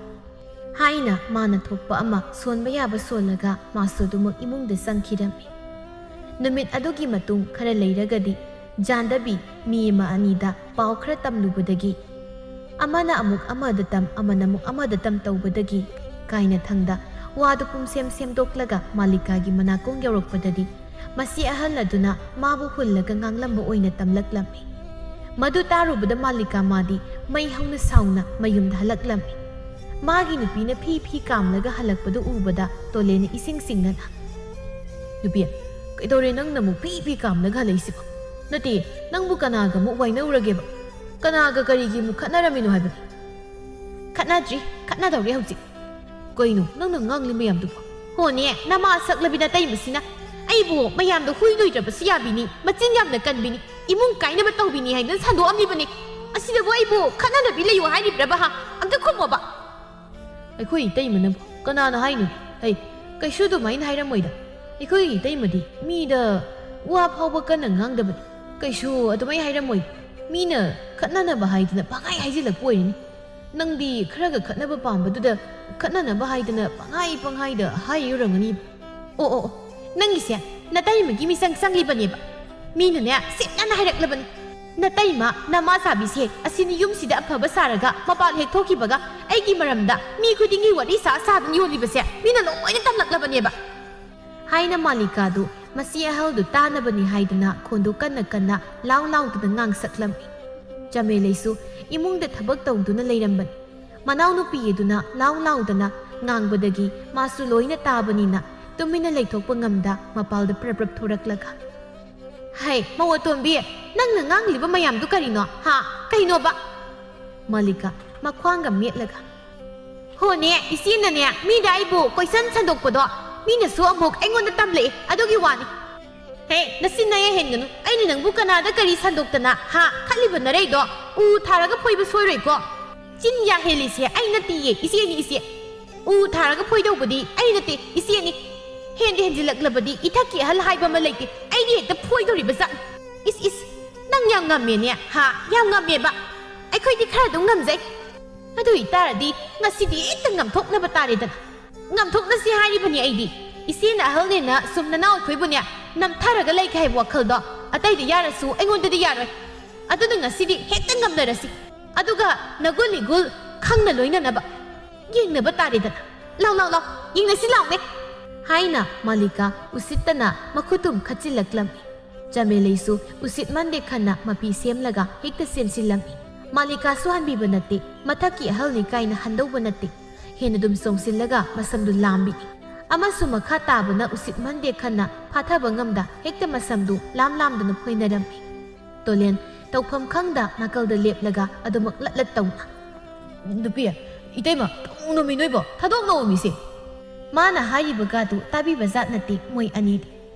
ꯍꯥꯏꯅ ꯃꯥꯅ ꯊꯣꯛꯄ ꯑꯃ ꯁꯣꯟꯕ ꯌꯥꯕ ꯁꯣꯜꯂꯒ ꯃꯥꯁꯨ ꯑꯗꯨꯃꯛ ꯏꯃꯨꯡꯗ ꯆꯪꯈꯤꯔꯝꯃꯤ꯫ ꯅꯨꯃꯤꯠ ꯑꯗꯨꯒꯤ ꯃꯇꯨꯡ ꯈꯔ ꯂꯩꯔꯒꯗꯤ ꯖꯥꯟꯗꯕꯤ ꯃꯤ ꯑꯃ ꯑꯅꯤꯗ ꯄꯥꯎ ꯈꯔ ꯇꯝꯂꯨꯕꯗꯒꯤ, ꯑꯃꯅ ꯑꯃꯨꯛ ꯑꯃꯗ ꯇꯝ, ꯑꯃꯅ ꯑꯃꯨꯛ ꯑꯃꯗ ꯇꯝ ꯇꯧꯕꯗꯒꯤ, ꯀꯥꯏꯅꯊꯪꯗ ꯋꯥꯗꯨ ꯄꯨꯝꯁꯦꯝ ꯁꯦꯝꯗꯣꯛꯂꯒ ꯃꯥꯂꯤꯀꯥꯒꯤ ꯃꯅꯥꯀꯣꯡ ꯌꯧꯔꯛꯄꯗꯗꯤ, ꯃꯁꯤ ꯑꯍꯜ ꯑꯗꯨꯅ ꯃꯥꯕꯨ ꯍꯨꯜꯂꯒ ꯉꯥꯡꯂꯝꯕ ꯑꯣꯏꯅ ꯇꯝꯂꯛꯂꯝꯃꯤ꯫ ꯃꯗꯨ ꯇꯥꯔꯨꯕꯗ ꯃꯥꯂꯤꯀꯥ ꯃꯥꯗꯤ ꯃꯩ ꯍꯧꯅ ꯁꯥꯎꯅ ꯃꯌꯨꯝꯗ ꯍꯜꯂꯛꯂꯝꯃꯤ꯫ ꯃꯥꯒꯤ ꯅꯨꯄꯤꯅ ꯐꯤ ꯐꯤ ꯀꯥꯝꯂꯒ ꯍꯜꯂꯛꯄꯗꯨ ꯎꯕꯗ ꯇꯣꯂꯦꯅ ꯏꯁꯤꯡ ꯆꯤꯡꯅꯅ, "ꯅꯨꯄꯤ, ꯀꯩꯗꯧꯔꯦ ꯅꯪꯅ ꯑꯃꯨꯛ ꯐꯤ ꯐꯤ ꯀꯥꯝꯂꯒ ꯍꯜꯂꯛꯏꯁꯤꯕꯣ? ꯅꯠꯇꯦ, ꯅꯪꯕꯨ ꯀꯅꯥꯒ ꯑꯃꯨꯛ ꯋꯥꯏꯅꯧꯔꯒꯦꯕ? ꯀꯅꯥꯒ ꯀꯔꯤꯒꯤ ꯑꯃꯨꯛ ꯈꯠꯅꯔꯝꯃꯤꯅꯣ ꯍꯥꯏꯕꯅꯤ?" "ꯈꯠꯅꯗ꯭ꯔꯤ, ꯈꯠꯅꯗꯧꯔꯦ ꯍꯧꯖꯤꯛ꯫" "ꯀꯩꯅꯣ ꯅꯪꯅ ꯉꯥꯡꯂꯤ ꯃꯌꯥꯝꯗꯨꯕꯣ?" "ꯍꯣꯅꯦ, ꯅꯃꯥ ꯁꯛꯂꯕꯤ ꯅꯇꯩꯃꯁꯤꯅ ꯑꯩꯕꯨ ꯃꯌꯥꯝꯗ ꯍꯨꯏ ꯂꯣꯏꯗ꯭ꯔꯕꯁꯨ ꯌꯥꯕꯤꯅꯤ, ꯃꯆꯤꯟ ꯌꯥꯝꯅ ꯀꯟꯕꯤꯅꯤ, ꯏꯃꯨꯡ ꯀꯥꯏꯅꯕ ꯇꯧꯕꯤꯅꯤ ꯍꯥꯏꯗꯨꯅ ꯁꯟꯗꯣꯛꯑꯝꯂꯤꯕꯅꯤ꯫ ꯑꯁꯤꯗꯕꯨ ꯑꯩꯕꯨ ꯈꯠꯅꯗꯕꯤ ꯂꯩꯌꯨ ꯍꯥꯏꯔꯤꯕ꯭ꯔꯕ ꯍꯥ? ꯑꯝꯇ ꯈꯨꯝꯃꯣꯕ!" "ꯑꯩꯈꯣꯏ ꯏꯇꯩꯃꯅꯕꯨ ꯀꯅꯥꯅ ꯍꯥꯏꯅꯣ? ꯍꯩ, ꯀꯩꯁꯨ ꯑꯗꯨꯃꯥꯏꯅ ꯍꯥꯏꯔꯝꯃꯣꯏꯗ꯫ ꯑꯩꯈꯣꯏꯒꯤ ꯏꯇꯩꯃꯗꯤ ꯃꯤꯗ ꯋꯥ ꯐꯥꯎꯕ ꯀꯟꯅ ꯉꯥꯡꯗꯕꯅꯤ꯫ ꯀꯩꯁꯨ ꯑꯗꯨꯃꯥꯏꯅ ꯍꯥꯏꯔꯝꯃꯣꯏ꯫ ꯃꯤꯅ ꯈꯠꯅꯅꯕ ꯍꯥꯏꯗꯅ ꯄꯪꯍꯥꯏ ꯍꯥꯏꯖꯤꯜꯂꯛꯄ ꯑꯣꯏꯔꯤꯅꯤ꯫ ꯅꯪꯗꯤ ꯈꯔꯒ ꯈꯠꯅꯕ ꯄꯥꯝꯕꯗꯨꯗ ꯈꯠꯅꯅꯕ ꯍꯥꯏꯗꯅ ꯄꯪꯍꯥꯏ ꯄꯪꯍꯥꯏꯗ ꯍꯥꯏꯔꯤ ꯑꯣꯏꯔꯝꯒꯅꯤ꯫" "ꯑꯣ, ꯑꯣ, ꯑꯣ, ꯅꯪꯒꯤꯁꯦ ꯅꯇꯩꯃꯒꯤ ꯃꯤꯆꯪ ꯆꯪꯂꯤꯕꯅꯦꯕ꯫ ꯃꯤꯅꯅꯦ ꯁꯤꯠꯅꯅ ꯍꯥꯏꯔꯛꯂꯕꯅꯤ꯫ ꯅꯇꯩꯃ ꯅꯃꯥ ꯆꯥꯕꯤꯁꯦ ꯑꯁꯤꯅꯤ ꯌꯨꯝꯁꯤꯗ ꯑꯐꯕ ꯁꯥꯔꯒ ꯃꯄꯥꯟ ꯍꯦꯛ ꯊꯣꯛꯈꯤꯕꯒ ꯑꯩꯒꯤ ꯃꯔꯝꯗ ꯃꯤ ꯈꯨꯗꯤꯡꯒꯤ ꯋꯥꯔꯤ ꯁꯥ ꯁꯥꯗꯨꯅ ꯌꯣꯜꯂꯤꯕꯁꯦ ꯃꯤꯅ ꯂꯣꯏꯅ ꯇꯝꯂꯛꯂꯕꯅꯦꯕ" ꯍꯥꯏꯅ ꯃꯥꯂꯤꯀꯥꯗꯨ ꯃꯁꯤ ꯑꯍꯜꯗꯨ ꯇꯥꯅꯕꯅꯤ ꯍꯥꯏꯗꯨꯅ ꯈꯣꯟꯗꯨ ꯀꯟꯅ ꯀꯟꯅ ꯂꯥꯎ ꯂꯥꯎꯗꯨꯅ ꯉꯥꯡꯁꯛꯂꯝꯃꯤ꯫ ꯆꯃꯦꯂꯩꯁꯨ ꯏꯃꯨꯡꯗ ꯊꯕꯛ ꯇꯧꯗꯨꯅ ꯂꯩꯔꯝꯕꯅꯤ꯫ ꯃꯅꯥꯎꯅꯨꯄꯤ ꯑꯗꯨꯅ ꯂꯥꯎ ꯂꯥꯎꯗꯅ ꯉꯥꯡꯕꯗꯒꯤ ꯃꯥꯁꯨ ꯂꯣꯏꯅ ꯇꯥꯕꯅꯤꯅ ꯇꯨꯃꯤꯟꯅ ꯂꯩꯊꯣꯛꯄ ꯉꯝꯗ ꯃꯄꯥꯜꯗ ꯄ꯭ꯔꯞ ꯄ꯭ꯔꯞ ꯊꯣꯔꯛꯂꯒ, "ꯍꯩ, ꯃꯧ ꯑꯇꯣꯝꯕꯤ, ꯅꯪꯅ ꯉꯥꯡꯂꯤꯕ ꯃꯌꯥꯝꯗꯨ ꯀꯔꯤꯅꯣ? ꯍꯥ? ꯀꯩꯅꯣꯕ?" ꯃꯥꯂꯤꯀꯥ ꯃꯈ꯭ꯋꯥꯡꯒ ꯃꯦꯠꯂꯒ, "ꯍꯣꯅꯦ, ꯏꯆꯦꯅꯅꯦ, ꯃꯤꯗ ꯑꯩꯕꯨ ꯀꯣꯏꯁꯟ ꯁꯟꯗꯣꯛꯄꯗꯣ ꯃꯤꯅꯁꯨ ꯑꯃꯨꯛ ꯑꯩꯉꯣꯟꯗ ꯇꯝꯂꯛꯑꯦ, ꯑꯗꯨꯒꯤ ꯋꯥꯅꯤ꯫" "ꯍꯦ, ꯅꯆꯤꯟ ꯅꯌꯥ ꯍꯦꯟꯒꯅꯨ꯫ ꯑꯩꯅ ꯅꯪꯕꯨ ꯀꯅꯥꯗ ꯀꯔꯤ ꯁꯟꯗꯣꯛꯇꯅ, ꯍꯥ, ꯈꯠꯂꯤꯕ ꯅꯔꯩꯗꯣ? ꯎ ꯊꯥꯔꯒ ꯐꯣꯏꯕ ꯁꯣꯏꯔꯣꯏꯀꯣ꯫ ꯆꯤꯟ ꯌꯥ ꯍꯦꯜꯂꯤꯁꯦ ꯑꯩ ꯅꯠꯇꯤꯌꯦ, ꯏꯆꯦꯅꯤ, ꯏꯆꯦ꯫ ꯎ ꯊꯥꯔꯒ ꯐꯣꯏꯗꯧꯕꯗꯤ ꯑꯩ ꯅꯠꯇꯦ, ꯏꯆꯦꯅꯤ꯫ ꯍꯦꯟꯗꯤ ꯍꯦꯟꯖꯤꯜꯂꯛꯂꯕꯗꯤ ꯏꯊꯛꯀꯤ ꯑꯍꯜ ꯍꯥꯏꯕ ꯑꯃ ꯂꯩꯇꯦ, ꯑꯩꯗꯤ ꯍꯦꯛꯇ ꯐꯣꯏꯗꯧꯔꯤꯕ ꯖꯥꯠꯅꯤ꯫" "ꯏꯁ, ꯏꯁ, ꯅꯪ ꯌꯥꯝ ꯉꯝꯃꯦꯅꯦ, ꯍꯥ? ꯌꯥꯝ ꯉꯝꯃꯦꯕ꯫ ꯑꯩꯈꯣꯏꯗꯤ ꯈꯔ ꯑꯗꯨꯝ ꯉꯝꯖꯩ꯫ ꯑꯗꯨ ꯑꯣꯏꯇꯥꯔꯗꯤ ꯉꯁꯤꯗꯤ ꯍꯦꯛꯇ ꯉꯝꯊꯣꯛꯅꯕ ꯇꯥꯔꯦꯗꯅ꯫ ꯉꯝꯊꯣꯛꯅꯁꯤ ꯍꯥꯏꯔꯤꯕꯅꯤ ꯑꯩꯗꯤ꯫ ꯏꯆꯦꯅ ꯑꯍꯜꯅꯦꯅ ꯁꯨꯝ ꯅꯅꯥꯎ ꯑꯩꯈꯣꯏꯕꯨꯅꯦ ꯅꯝꯊꯔꯒ ꯂꯩꯒꯦ ꯍꯥꯏꯕ ꯋꯥꯈꯜꯗꯣ ꯑꯇꯩꯗ ꯌꯥꯔꯁꯨ ꯑꯩꯉꯣꯟꯗꯗꯤ ꯌꯥꯔꯣꯏ꯫ ꯑꯗꯨꯅ ꯉꯁꯤꯗꯤ ꯍꯦꯛꯇ ꯉꯝꯅꯔꯁꯤ꯫ ꯑꯗꯨꯒ ꯅꯒꯨꯟ ꯏꯒꯨꯜ ꯈꯪꯅ ꯂꯣꯏꯅꯅꯕ ꯌꯦꯡꯅꯕ ꯇꯥꯔꯦꯗꯅ꯫ ꯂꯥꯎ, ꯂꯥꯎ, ꯂꯥꯎ, ꯌꯦꯡꯅꯁꯤ ꯂꯥꯎꯅꯦ!" ꯍꯥꯏꯅ ꯃꯥꯂꯤꯀꯥ ꯎꯁꯤꯠꯇꯅ ꯃꯈꯨꯠꯇꯨꯝ ꯈꯠꯆꯤꯜꯂꯛꯂꯝꯃꯤ꯫ ꯆꯃꯦꯂꯩꯁꯨ ꯎꯁꯤꯠ ꯃꯟꯗꯦ ꯈꯟꯅ ꯃꯄꯤ ꯁꯦꯝꯂꯒ ꯍꯦꯛꯇ ꯆꯦꯟꯁꯤꯜꯂꯝꯃꯤ꯫ ꯃꯥꯂꯤꯀꯥꯁꯨ ꯍꯟꯕꯤꯕ ꯅꯠꯇꯦ, ꯃꯊꯛꯀꯤ ꯑꯍꯜꯅꯤ ꯀꯥꯏꯅ ꯍꯟꯗꯧꯕ ꯅꯠꯇꯦ꯫ ꯍꯦꯟꯅ ꯑꯗꯨꯝ ꯆꯣꯡꯁꯤꯜꯂꯒ ꯃꯁꯝꯗꯨ ꯂꯥꯝꯕꯤꯅꯤ꯫ ꯑꯃꯁꯨ ꯃꯈꯥ ꯇꯥꯕꯅ ꯎꯁꯤꯠ ꯃꯟꯗꯦ ꯈꯟꯅ ꯐꯥꯊꯕ ꯉꯝꯗ ꯍꯦꯛꯇ ꯃꯁꯝꯗꯨ ꯂꯥꯝ ꯂꯥꯝꯗꯨꯅ ꯐꯣꯏꯅꯔꯝꯃꯤ꯫ ꯇꯣꯂꯦꯟ ꯇꯧꯐꯝ ꯈꯪꯗ ꯅꯥꯀꯜꯗ ꯂꯦꯞꯂꯒ ꯑꯗꯨꯃꯛ ꯂꯠ ꯂꯠ ꯇꯧꯅ, "ꯅꯨꯄꯤ, ꯏꯇꯩꯃ, ꯇꯧꯅꯨꯃꯤ ꯅꯣꯏꯕꯣ, ꯊꯥꯗꯣꯛꯅꯧꯃꯤꯁꯦ꯫" ꯃꯥꯅ ꯍꯥꯏꯔꯤꯕꯒꯗꯨ ꯇꯥꯕꯤꯕ ꯖꯥꯠ ꯅꯠꯇꯦ ꯃꯣꯏ ꯑꯅꯤꯗꯤ꯫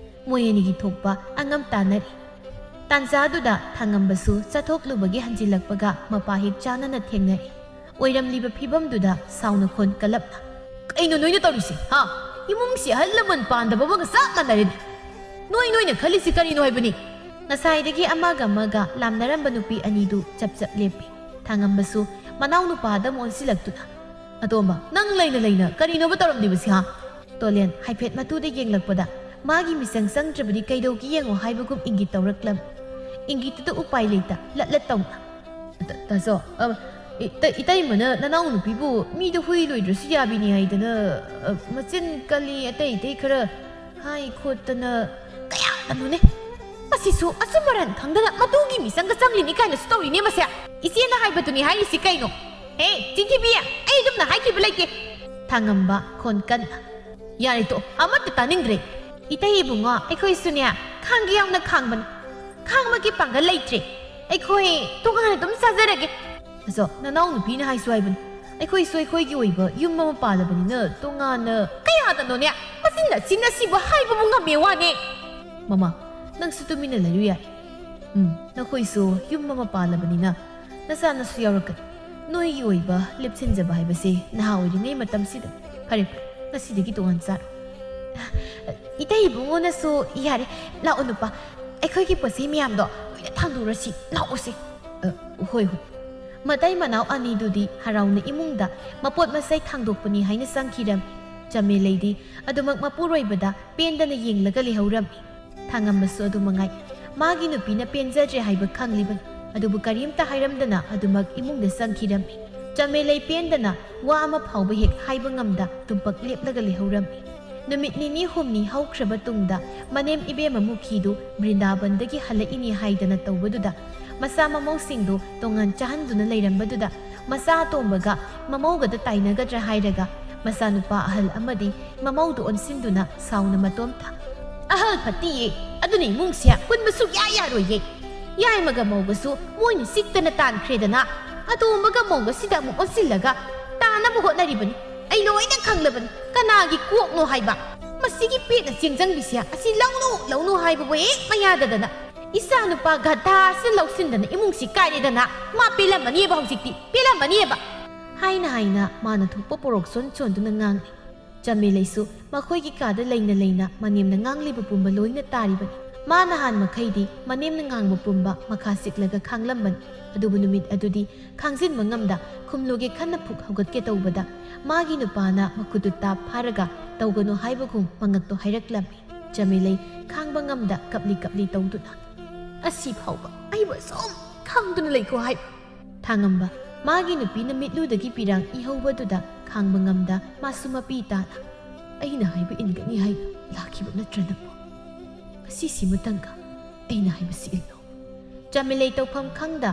ꯃꯣꯏ ꯑꯅꯤꯒꯤ ꯊꯣꯛꯄ ꯑꯉꯝ ꯇꯥꯟꯅꯔꯤ꯫ ꯇꯥꯟꯖꯥꯗꯨꯗ ꯊꯥꯉꯝꯕꯁꯨ ꯆꯠꯊꯣꯛꯂꯨꯕꯒꯤ ꯍꯟꯖꯤꯜꯂꯛꯄꯒ ꯃꯄꯥ ꯍꯦꯛ ꯆꯥꯟꯅꯅ ꯊꯦꯡꯅꯔꯦ꯫ ꯑꯣꯏꯔꯝꯂꯤꯕ ꯐꯤꯕꯝꯗꯨꯗ ꯁꯥꯎꯅ ꯈꯣꯟ ꯀꯜꯂꯞꯅ, "ꯀꯩꯅꯣ ꯅꯣꯏꯅ ꯇꯧꯔꯤꯁꯦ, ꯍꯥ? ꯏꯃꯨꯡꯁꯤ ꯑꯍꯜ ꯂꯃꯟ ꯄꯥꯟꯗꯕ ꯑꯃꯒ ꯆꯞ ꯃꯥꯟꯅꯔꯦꯅꯦ꯫ ꯅꯣꯏ, ꯅꯣꯏꯅ ꯈꯜꯂꯤꯁꯤ ꯀꯔꯤꯅꯣ ꯍꯥꯏꯕꯅꯤ?" ꯉꯁꯥꯏꯗꯒꯤ ꯑꯃꯒ ꯑꯃꯒ ꯂꯥꯝꯅꯔꯝꯕ ꯅꯨꯄꯤ ꯑꯅꯤꯗꯨ ꯆꯞ ꯆꯞ ꯂꯦꯞꯄꯤ꯫ ꯊꯥꯉꯝꯕꯁꯨ ꯃꯅꯥꯎ ꯅꯨꯄꯥꯗ ꯑꯃꯨꯛ ꯑꯣꯟꯁꯤꯜꯂꯛꯇꯨꯅ, "ꯑꯇꯣꯝꯕ, ꯅꯪ ꯂꯩꯅ ꯂꯩꯅ ꯀꯔꯤꯅꯣꯕ ꯇꯧꯔꯝꯂꯤꯕꯁꯤ, ꯍꯥ?" ꯇꯣꯂꯦꯟ ꯍꯥꯏꯐꯦꯠ ꯃꯇꯨꯗ ꯌꯦꯡꯂꯛꯄꯗ ꯃꯥꯒꯤ ꯃꯤꯆꯪ ꯆꯪꯗ꯭ꯔꯕꯗꯤ ꯀꯩꯗꯧꯒꯦ ꯌꯦꯡꯉꯣ ꯍꯥꯏꯕꯒꯨꯝ ꯏꯪꯒꯤꯠ ꯇꯧꯔꯛꯂꯝꯃꯤ꯫ ꯏꯪꯒꯤꯠꯇꯨꯗ ꯎꯄꯥꯏ ꯂꯩꯇ ꯂꯠ ꯂꯠ ꯇꯧꯅ, "ꯇ-, ꯇꯥꯆꯧ, ꯑ, ꯏꯇ-, ꯏꯇꯩꯃꯅ ꯅꯅꯥꯎ ꯅꯨꯄꯤꯕꯨ ꯃꯤꯗ ꯍꯨꯏ ꯂꯣꯏꯗ꯭ꯔꯁꯨ ꯌꯥꯕꯤꯅꯤ ꯍꯥꯏꯗꯅ, ꯑ, ꯃꯆꯤꯟ ꯀꯜꯂꯤ ꯑꯇꯩ ꯑꯇꯩ ꯈꯔ ꯍꯥꯏ ꯈꯣꯠꯇꯅ ꯀꯌꯥꯗꯅꯣꯅꯦ꯫ ꯃꯁꯤꯁꯨ ꯑꯆꯨꯝ ꯑꯔꯥꯟ ꯈꯪꯗꯅ ꯃꯇꯨꯒꯤ ꯃꯤꯆꯪꯒ ꯆꯪꯂꯤꯅꯤ ꯀꯥꯏꯅꯁꯨ ꯇꯧꯔꯤꯅꯦ ꯃꯁꯦ꯫ ꯏꯆꯦꯅ ꯍꯥꯏꯕꯗꯨꯅꯤ ꯍꯥꯏꯔꯤꯁꯤ ꯀꯩꯅꯣ?" "ꯍꯦ, ꯆꯤꯟꯊꯤꯕꯤ, ꯑꯩ ꯑꯗꯨꯝꯅ ꯍꯥꯏꯈꯤꯕ ꯂꯩꯇꯦ!" ꯊꯥꯉꯝꯕ ꯈꯣꯟ ꯀꯟꯅ꯫ "ꯌꯥꯔꯦ, ꯇꯣꯛ, ꯑꯃꯠꯇ ꯇꯥꯅꯤꯡꯗ꯭ꯔꯦ!" "ꯏꯇꯩ ꯏꯕꯨꯡꯉꯣ, ꯑꯩꯈꯣꯏꯁꯨꯅꯦ, ꯈꯥꯡꯒꯦ ꯌꯥꯎꯅ ꯈꯥꯡꯕꯅꯤ꯫ ꯈꯥꯡꯕꯒꯤ ꯄꯥꯡꯒꯜ ꯂꯩꯇ꯭ꯔꯦ꯫ ꯑꯩꯈꯣꯏ ꯇꯣꯉꯥꯟꯅ ꯑꯗꯨꯝ ꯆꯥꯖꯔꯒꯦ꯫ ꯑꯗꯣ ꯅꯅꯥꯎ ꯅꯨꯄꯤꯅ ꯍꯥꯏꯁꯨ ꯍꯥꯏꯕꯅꯤ, ꯑꯩꯈꯣꯏꯁꯨ ꯑꯩꯈꯣꯏꯒꯤ ꯑꯣꯏꯕ ꯌꯨꯝ ꯑꯃ ꯄꯥꯜꯂꯕꯅꯤꯅ ꯇꯣꯉꯥꯟꯅ" "ꯀꯌꯥꯗꯅꯣꯅꯦ? ꯃꯆꯤꯟ ꯑꯁꯤꯅ ꯁꯤꯕꯨ ꯍꯥꯏꯕꯕꯨ ꯉꯝꯃꯦ ꯋꯥꯅꯦ!" "ꯃꯃꯥ, ꯅꯪꯁꯨ ꯇꯨꯃꯤꯟꯅ ꯂꯩꯌꯨ ꯌꯥꯏ꯫ ꯎꯝ, ꯅꯈꯣꯏꯁꯨ ꯌꯨꯝ ꯑꯃ ꯄꯥꯜꯂꯕꯅꯤꯅ ꯅꯆꯥꯅꯁꯨ ꯌꯥꯎꯔꯛꯀꯅꯤ꯫ ꯅꯣꯏꯒꯤ ꯑꯣꯏꯕ ꯂꯦꯞꯁꯤꯟꯖꯕ ꯍꯥꯏꯕꯁꯦ ꯅꯍꯥ ꯑꯣꯏꯔꯤꯉꯩ ꯃꯇꯝꯁꯤꯗ꯫ ꯐꯔꯦ, ꯐꯔꯦ, ꯉꯁꯤꯗꯒꯤ ꯇꯣꯉꯥꯟ ꯆꯥꯔꯣ꯫ ꯏꯇꯩ ꯏꯕꯨꯡꯉꯣꯅꯁꯨ ꯌꯥꯔꯦ, ꯂꯥꯛꯑꯣ ꯅꯨꯄꯥ, ꯑꯩꯈꯣꯏꯒꯤ ꯄꯣꯠ ꯆꯩ ꯃꯌꯥꯝꯗꯣ ꯂꯣꯏꯅ ꯊꯥꯡꯗꯣꯔꯁꯤ, ꯂꯥꯛꯑꯣꯁꯦ꯫" "ꯑ, ꯍꯣꯏ, ꯍꯣꯏ꯫" ꯃꯇꯩ ꯃꯅꯥꯎ ꯑꯅꯤꯗꯨꯗꯤ ꯍꯔꯥꯎꯅ ꯏꯃꯨꯡꯗ ꯃꯄꯣꯠ ꯃꯆꯩ ꯊꯥꯡꯗꯣꯛꯄꯅꯤ ꯍꯥꯏꯅ ꯆꯪꯈꯤꯔꯝꯃꯤ꯫ ꯆꯃꯦꯂꯩꯗꯤ ꯑꯗꯨꯃꯛ ꯃꯄꯨꯔꯣꯏꯕꯗ ꯄꯦꯟꯗꯅ ꯌꯦꯡꯂꯒ ꯂꯩꯍꯧꯔꯝꯃꯤ꯫ ꯊꯥꯉꯝꯕꯁꯨ ꯑꯗꯨ ꯃꯉꯥꯏ꯫ ꯃꯥꯒꯤ ꯅꯨꯄꯤꯅ ꯄꯦꯟꯖꯗ꯭ꯔꯦ ꯍꯥꯏꯕ ꯈꯪꯂꯤꯕꯅꯤ꯫ ꯑꯗꯨꯕꯨ ꯀꯔꯤꯝꯇ ꯍꯥꯏꯔꯝꯗꯅ ꯑꯗꯨꯃꯛ ꯏꯃꯨꯡꯗ ꯆꯪꯈꯤꯔꯝꯃꯤ꯫ ꯆꯃꯦꯂꯩ ꯄꯦꯟꯗꯅ ꯋꯥ ꯑꯃ ꯐꯥꯎꯕ ꯍꯦꯛ ꯍꯥꯏꯕ ꯉꯝꯗ ꯇꯨꯝꯄꯛ ꯂꯦꯞꯂꯒ ꯂꯩꯍꯧꯔꯝꯃꯤ꯫ ꯅꯨꯃꯤꯠ ꯅꯤꯅꯤ ꯍꯨꯝꯅꯤ ꯍꯧꯈ꯭ꯔꯕ ꯇꯨꯡꯗ ꯃꯅꯦꯝ ꯏꯕꯦꯝꯃ ꯃꯨꯈꯤꯗꯨ ꯕ꯭ꯔꯤꯟꯗꯥꯕꯟꯗꯒꯤ ꯍꯜꯂꯛꯏꯅꯤ ꯍꯥꯏꯗꯅ ꯇꯧꯕꯗꯨꯗ, ꯃꯆꯥ ꯃꯃꯧꯁꯤꯡꯗꯨ ꯇꯣꯉꯥꯟ ꯆꯥꯍꯟꯗꯨꯅ ꯂꯩꯔꯝꯕꯗꯨꯗ, ꯃꯆꯥ ꯑꯇꯣꯝꯕꯒ ꯃꯃꯧꯒꯗ ꯇꯥꯏꯅꯒꯗ꯭ꯔꯥ ꯍꯥꯏꯔꯒ, ꯃꯆꯥꯅꯨꯄꯥ ꯑꯍꯜ ꯑꯃꯗꯤ ꯃꯃꯧꯗꯨ ꯑꯣꯟꯁꯤꯟꯗꯨꯅ ꯁꯥꯎꯅ ꯃꯇꯣꯝꯇ, "ꯑꯍꯜ ꯐꯠꯇꯤꯌꯦ, ꯑꯗꯨꯅ ꯏꯃꯨꯡꯁꯦ ꯄꯨꯟꯕ ꯁꯨꯛꯌꯥ ꯌꯥꯔꯣꯏꯌꯦ꯫ ꯌꯥꯏꯃꯒ ꯃꯧꯒꯁꯨ ꯃꯣꯏꯅ ꯆꯤꯛꯇꯅ ꯇꯥꯟꯈ꯭ꯔꯦꯗꯅ, ꯑꯇꯣꯝꯕꯒ ꯃꯧꯒꯁꯤꯗ ꯑꯃꯨꯛ ꯑꯣꯟꯁꯤꯜꯂꯒ ꯇꯥꯅꯕ ꯍꯣꯠꯅꯔꯤꯕꯅꯤ꯫ ꯑꯩ ꯂꯣꯏꯅ ꯈꯪꯂꯕꯅꯤ꯫ ꯀꯅꯥꯒꯤ ꯀꯣꯛꯅꯣ ꯍꯥꯏꯕ? ꯃꯁꯤꯒꯤ ꯄꯦꯠꯅ ꯆꯦꯡꯖꯪꯕꯤꯁꯦ ꯑꯁꯤ ꯂꯧꯅꯨ, ꯂꯧꯅꯨ ꯍꯥꯏꯕꯕꯨ ꯍꯦꯛ ꯃꯌꯥꯗꯗꯅ, ꯏꯆꯥ ꯅꯨꯄꯥ ꯒꯙꯥꯁꯤ ꯂꯧꯁꯤꯟꯗꯅ ꯏꯃꯨꯡꯁꯤ ꯀꯥꯏꯔꯦꯗꯅ꯫ ꯃꯥ ꯄꯦꯜꯂꯝꯃꯅꯦꯕ ꯍꯧꯖꯤꯛꯇꯤ, ꯄꯦꯜꯂꯝꯃꯅꯦꯕ!" ꯍꯥꯏꯅ ꯍꯥꯏꯅ ꯃꯥꯅ ꯊꯣꯛꯄ ꯄꯣꯔꯣꯛ ꯁꯣꯟ ꯁꯣꯟꯗꯨꯅ ꯉꯥꯡꯂꯤ꯫ ꯆꯃꯦꯂꯩꯁꯨ ꯃꯈꯣꯏꯒꯤ ꯀꯥꯗ ꯂꯩꯅ ꯂꯩꯅ ꯃꯅꯦꯝꯅ ꯉꯥꯡꯂꯤꯕ ꯄꯨꯝꯕ ꯂꯣꯏꯅ ꯇꯥꯔꯤꯕꯅꯤ꯫ ꯃꯥ ꯅꯍꯥꯟ ꯃꯈꯩꯗꯤ ꯃꯅꯦꯝꯅ ꯉꯥꯡꯕ ꯄꯨꯝꯕ ꯃꯈꯥ ꯆꯤꯛꯂꯒ ꯈꯥꯡꯂꯝꯕꯅꯤ꯫ ꯑꯗꯨꯕꯨ ꯅꯨꯃꯤꯠ ꯑꯗꯨꯗꯤ ꯈꯥꯡꯖꯤꯟꯕ ꯉꯝꯗ ꯈꯨꯝꯂꯨꯒꯦ ꯈꯟꯅ ꯐꯨꯛ ꯍꯧꯒꯠꯀꯦ ꯇꯧꯕꯗ, ꯃꯥꯒꯤ ꯅꯨꯄꯥꯅ ꯃꯈꯨꯠꯇꯨ ꯇꯥꯞ ꯐꯥꯔꯒ ꯇꯧꯒꯅꯨ ꯍꯥꯏꯕꯒꯨꯝ ꯃꯉꯛꯇꯣ ꯍꯥꯏꯔꯛꯂꯝꯃꯤ꯫ ꯆꯃꯦꯂꯩ ꯈꯥꯡꯕ ꯉꯝꯗ ꯀꯞꯂꯤ ꯀꯞꯂꯤ ꯇꯧꯗꯨꯅ, "ꯑꯁꯤ ꯐꯥꯎꯕ ꯑꯩꯕꯨ ꯑꯁꯨꯝ ꯈꯥꯡꯗꯨꯅ ꯂꯩꯈꯣ ꯍꯥꯏꯕ?" ꯊꯥꯉꯝꯕ ꯃꯥꯒꯤ ꯅꯨꯄꯤꯅ ꯃꯤꯠꯂꯨꯗꯒꯤ ꯄꯤꯔꯥꯡ ꯏꯍꯧꯕꯗꯨꯗ ꯈꯥꯡꯕ ꯉꯝꯗ ꯃꯥꯁꯨ ꯃꯄꯤ ꯇꯥꯅ, "ꯑꯩꯅ ꯍꯥꯏꯕ ꯏꯟꯒꯅꯤ ꯍꯥꯏꯅ ꯂꯥꯛꯈꯤꯕ ꯅꯠꯇ꯭ꯔ ꯅꯪꯕꯨ? ꯉꯁꯤꯁꯤꯃꯇꯪꯒ ꯑꯩꯅ ꯍꯥꯏꯕꯁꯤ ꯏꯜꯂꯨ꯫" ꯆꯃꯦꯂꯩ ꯇꯧꯐꯝ ꯈꯪꯗ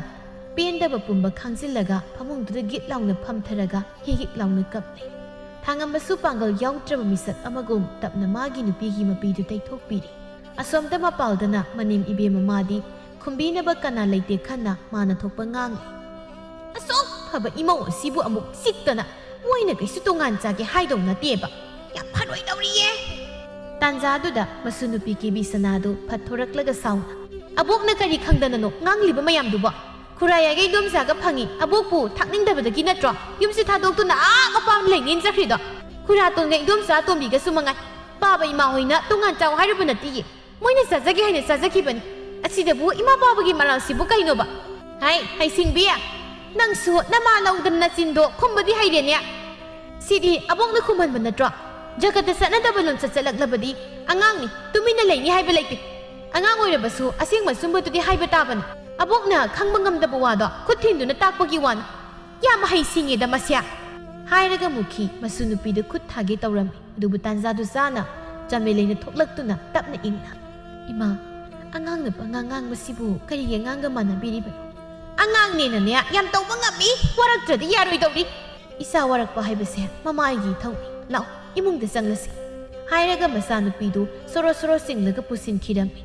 ꯄꯦꯟꯗꯕ ꯄꯨꯝꯕ ꯈꯥꯡꯖꯤꯜꯂꯒ ꯐꯃꯨꯡꯗꯨꯗ ꯒꯤꯠ ꯂꯥꯎꯅ ꯐꯝꯊꯔꯒ ꯍꯤꯒꯤꯛ ꯂꯥꯎꯅ ꯀꯞꯂꯦ꯫ ꯊꯥꯉꯝꯕꯁꯨ ꯄꯥꯡꯒꯜ ꯌꯥꯎꯗ꯭ꯔꯕ ꯃꯤꯁꯛ ꯑꯃꯒꯨꯝ ꯇꯞꯅ ꯃꯥꯒꯤ ꯅꯨꯄꯤꯒꯤ ꯃꯄꯤꯗꯨ ꯇꯩꯊꯣꯛꯄꯤꯔꯦ꯫ ꯑꯁꯣꯝꯗ ꯃꯄꯥꯜꯗꯅ ꯃꯅꯦꯝ ꯏꯕꯦꯝꯃ ꯃꯥꯗꯤ ꯈꯨꯝꯕꯤꯅꯕ ꯀꯅꯥ ꯂꯩꯇꯦ ꯈꯟꯅ ꯃꯥꯅ ꯊꯣꯛꯄ ꯉꯥꯡꯂꯤ꯫ "ꯑꯁꯨꯛ ꯐꯕ ꯏꯃꯧ ꯑꯁꯤꯕꯨ ꯑꯃꯨꯛ ꯆꯤꯛꯇꯅ ꯃꯣꯏꯅ ꯀꯩꯁꯨ ꯇꯣꯉꯥꯟ ꯆꯥꯒꯦ ꯍꯥꯏꯗꯧ ꯅꯠꯇꯦꯕ꯫ ꯌꯥꯝ ꯐꯔꯣꯏꯗꯧꯔꯤꯌꯦ!" ꯇꯥꯟꯖꯥꯗꯨꯗ ꯃꯁꯨ ꯅꯨꯄꯤ ꯀꯦꯕꯤ ꯁꯅꯥꯗꯨ ꯐꯠꯊꯣꯔꯛꯂꯒ ꯁꯥꯎꯅ, "ꯑꯕꯣꯛꯅ ꯀꯔꯤ ꯈꯪꯗꯅꯅꯣ ꯉꯥꯡꯂꯤꯕ ꯃꯌꯥꯝꯗꯨꯕꯣ? ꯈꯨꯔꯥꯏ ꯌꯥꯏꯒ ꯏꯗꯣꯝꯆꯥꯒ ꯐꯪꯉꯤ, ꯑꯕꯣꯛꯄꯨ ꯊꯥꯛꯅꯤꯡꯗꯕꯗꯒꯤ ꯅꯠꯇ꯭ꯔꯣ ꯌꯨꯝꯁꯤ ꯊꯥꯗꯣꯛꯇꯨꯅ ꯑꯥ ꯃꯄꯥꯝ ꯂꯩꯅꯦꯅ ꯆꯠꯈ꯭ꯔꯤꯗꯣ? ꯈꯨꯔꯥꯇꯣꯟꯒ ꯏꯗꯣꯝꯆꯥ ꯑꯇꯣꯝꯕꯤꯒꯁꯨ ꯃꯉꯥꯏ꯫ ꯄꯥꯕ ꯏꯃꯥ ꯍꯣꯏꯅ ꯇꯣꯉꯥꯟ ꯆꯥꯎ ꯍꯥꯏꯔꯨꯕ ꯅꯠꯇꯤꯌꯦ꯫ ꯃꯣꯏꯅ ꯆꯥꯖꯒꯦ ꯍꯥꯏꯅ ꯆꯥꯖꯈꯤꯕꯅꯤ꯫ ꯑꯁꯤꯗꯕꯨ ꯏꯃꯥ ꯄꯥꯕꯒꯤ ꯃꯔꯥꯜꯁꯤꯕꯨ ꯀꯩꯅꯣꯕ?" "ꯍꯥꯏ, ꯍꯩꯁꯤꯡꯕꯤ, ꯅꯪꯁꯨ ꯅꯃꯥ ꯂꯧꯗꯅ ꯅꯆꯤꯟꯗꯣ ꯈꯨꯝꯕꯗꯤ ꯍꯩꯔꯦꯅꯦ꯫ ꯁꯤꯗꯤ ꯑꯕꯣꯛꯅ ꯈꯨꯝꯍꯟꯕ ꯅꯠꯇ꯭ꯔꯣ? ꯖꯒꯠꯇ ꯆꯠꯅꯗꯕ ꯂꯣꯟꯆꯠ ꯆꯠꯂꯛꯂꯕꯗꯤ ꯑꯉꯥꯡꯅꯤ, ꯇꯨꯃꯤꯟꯅ ꯂꯩꯅꯤ ꯍꯥꯏꯕ ꯂꯩꯇꯦ꯫ ꯑꯉꯥꯡ ꯑꯣꯏꯔꯕꯁꯨ ꯑꯁꯦꯡꯕ ꯑꯆꯨꯝꯕꯗꯨꯗꯤ ꯍꯥꯏꯕ ꯇꯥꯕꯅꯤ꯫ ꯑꯕꯣꯛꯅ ꯈꯪꯕ ꯉꯝꯗꯕ ꯋꯥꯗꯣ ꯈꯨꯠ ꯊꯤꯟꯗꯨꯅ ꯇꯥꯛꯄꯒꯤ ꯋꯥꯅꯤ꯫ ꯌꯥꯝ ꯍꯩ ꯁꯤꯡꯉꯦꯗ ꯃꯁꯦ!" ꯍꯥꯏꯔꯒ ꯃꯨꯈꯤ ꯃꯁꯨ ꯅꯨꯄꯤꯗꯨ ꯈꯨꯠ ꯊꯥꯒꯦ ꯇꯧꯔꯝꯃꯤ꯫ ꯑꯗꯨꯕꯨ ꯇꯥꯟꯖꯥꯗꯨ ꯆꯥꯅ ꯆꯥꯃꯦꯂꯩꯅ ꯊꯣꯛꯂꯛꯇꯨꯅ ꯇꯞꯅ ꯏꯪꯅ, "ꯏꯃꯥ, ꯑꯉꯥꯡꯅ ꯄꯉꯥꯡ ꯉꯥꯡꯕꯁꯤꯕꯨ ꯀꯔꯤꯒꯤ ꯑꯉꯥꯡꯒ ꯃꯥꯟꯅꯕꯤꯔꯤꯕꯅꯣ? ꯑꯉꯥꯡꯅꯦꯅꯅꯦ ꯌꯥꯝ ꯇꯧꯕ ꯉꯝꯃꯤ, ꯋꯥꯔꯛꯇ꯭ꯔꯗꯤ ꯌꯥꯔꯣꯏꯗꯧꯔꯤ꯫ ꯏꯆꯥ ꯋꯥꯔꯛꯄ ꯍꯥꯏꯕꯁꯦ ꯃꯃꯥꯒꯤ ꯏꯊꯧꯅꯤ꯫ ꯂꯥꯛꯑꯣ, ꯏꯃꯨꯡꯗ ꯆꯪꯂꯁꯤ," ꯍꯥꯏꯔꯒ ꯃꯆꯥꯅꯨꯄꯤꯗꯨ ꯁꯣꯔꯣ ꯁꯣꯔꯣ ꯆꯤꯡꯂꯒ ꯄꯨꯁꯤꯟꯈꯤꯔꯝꯃꯤ꯫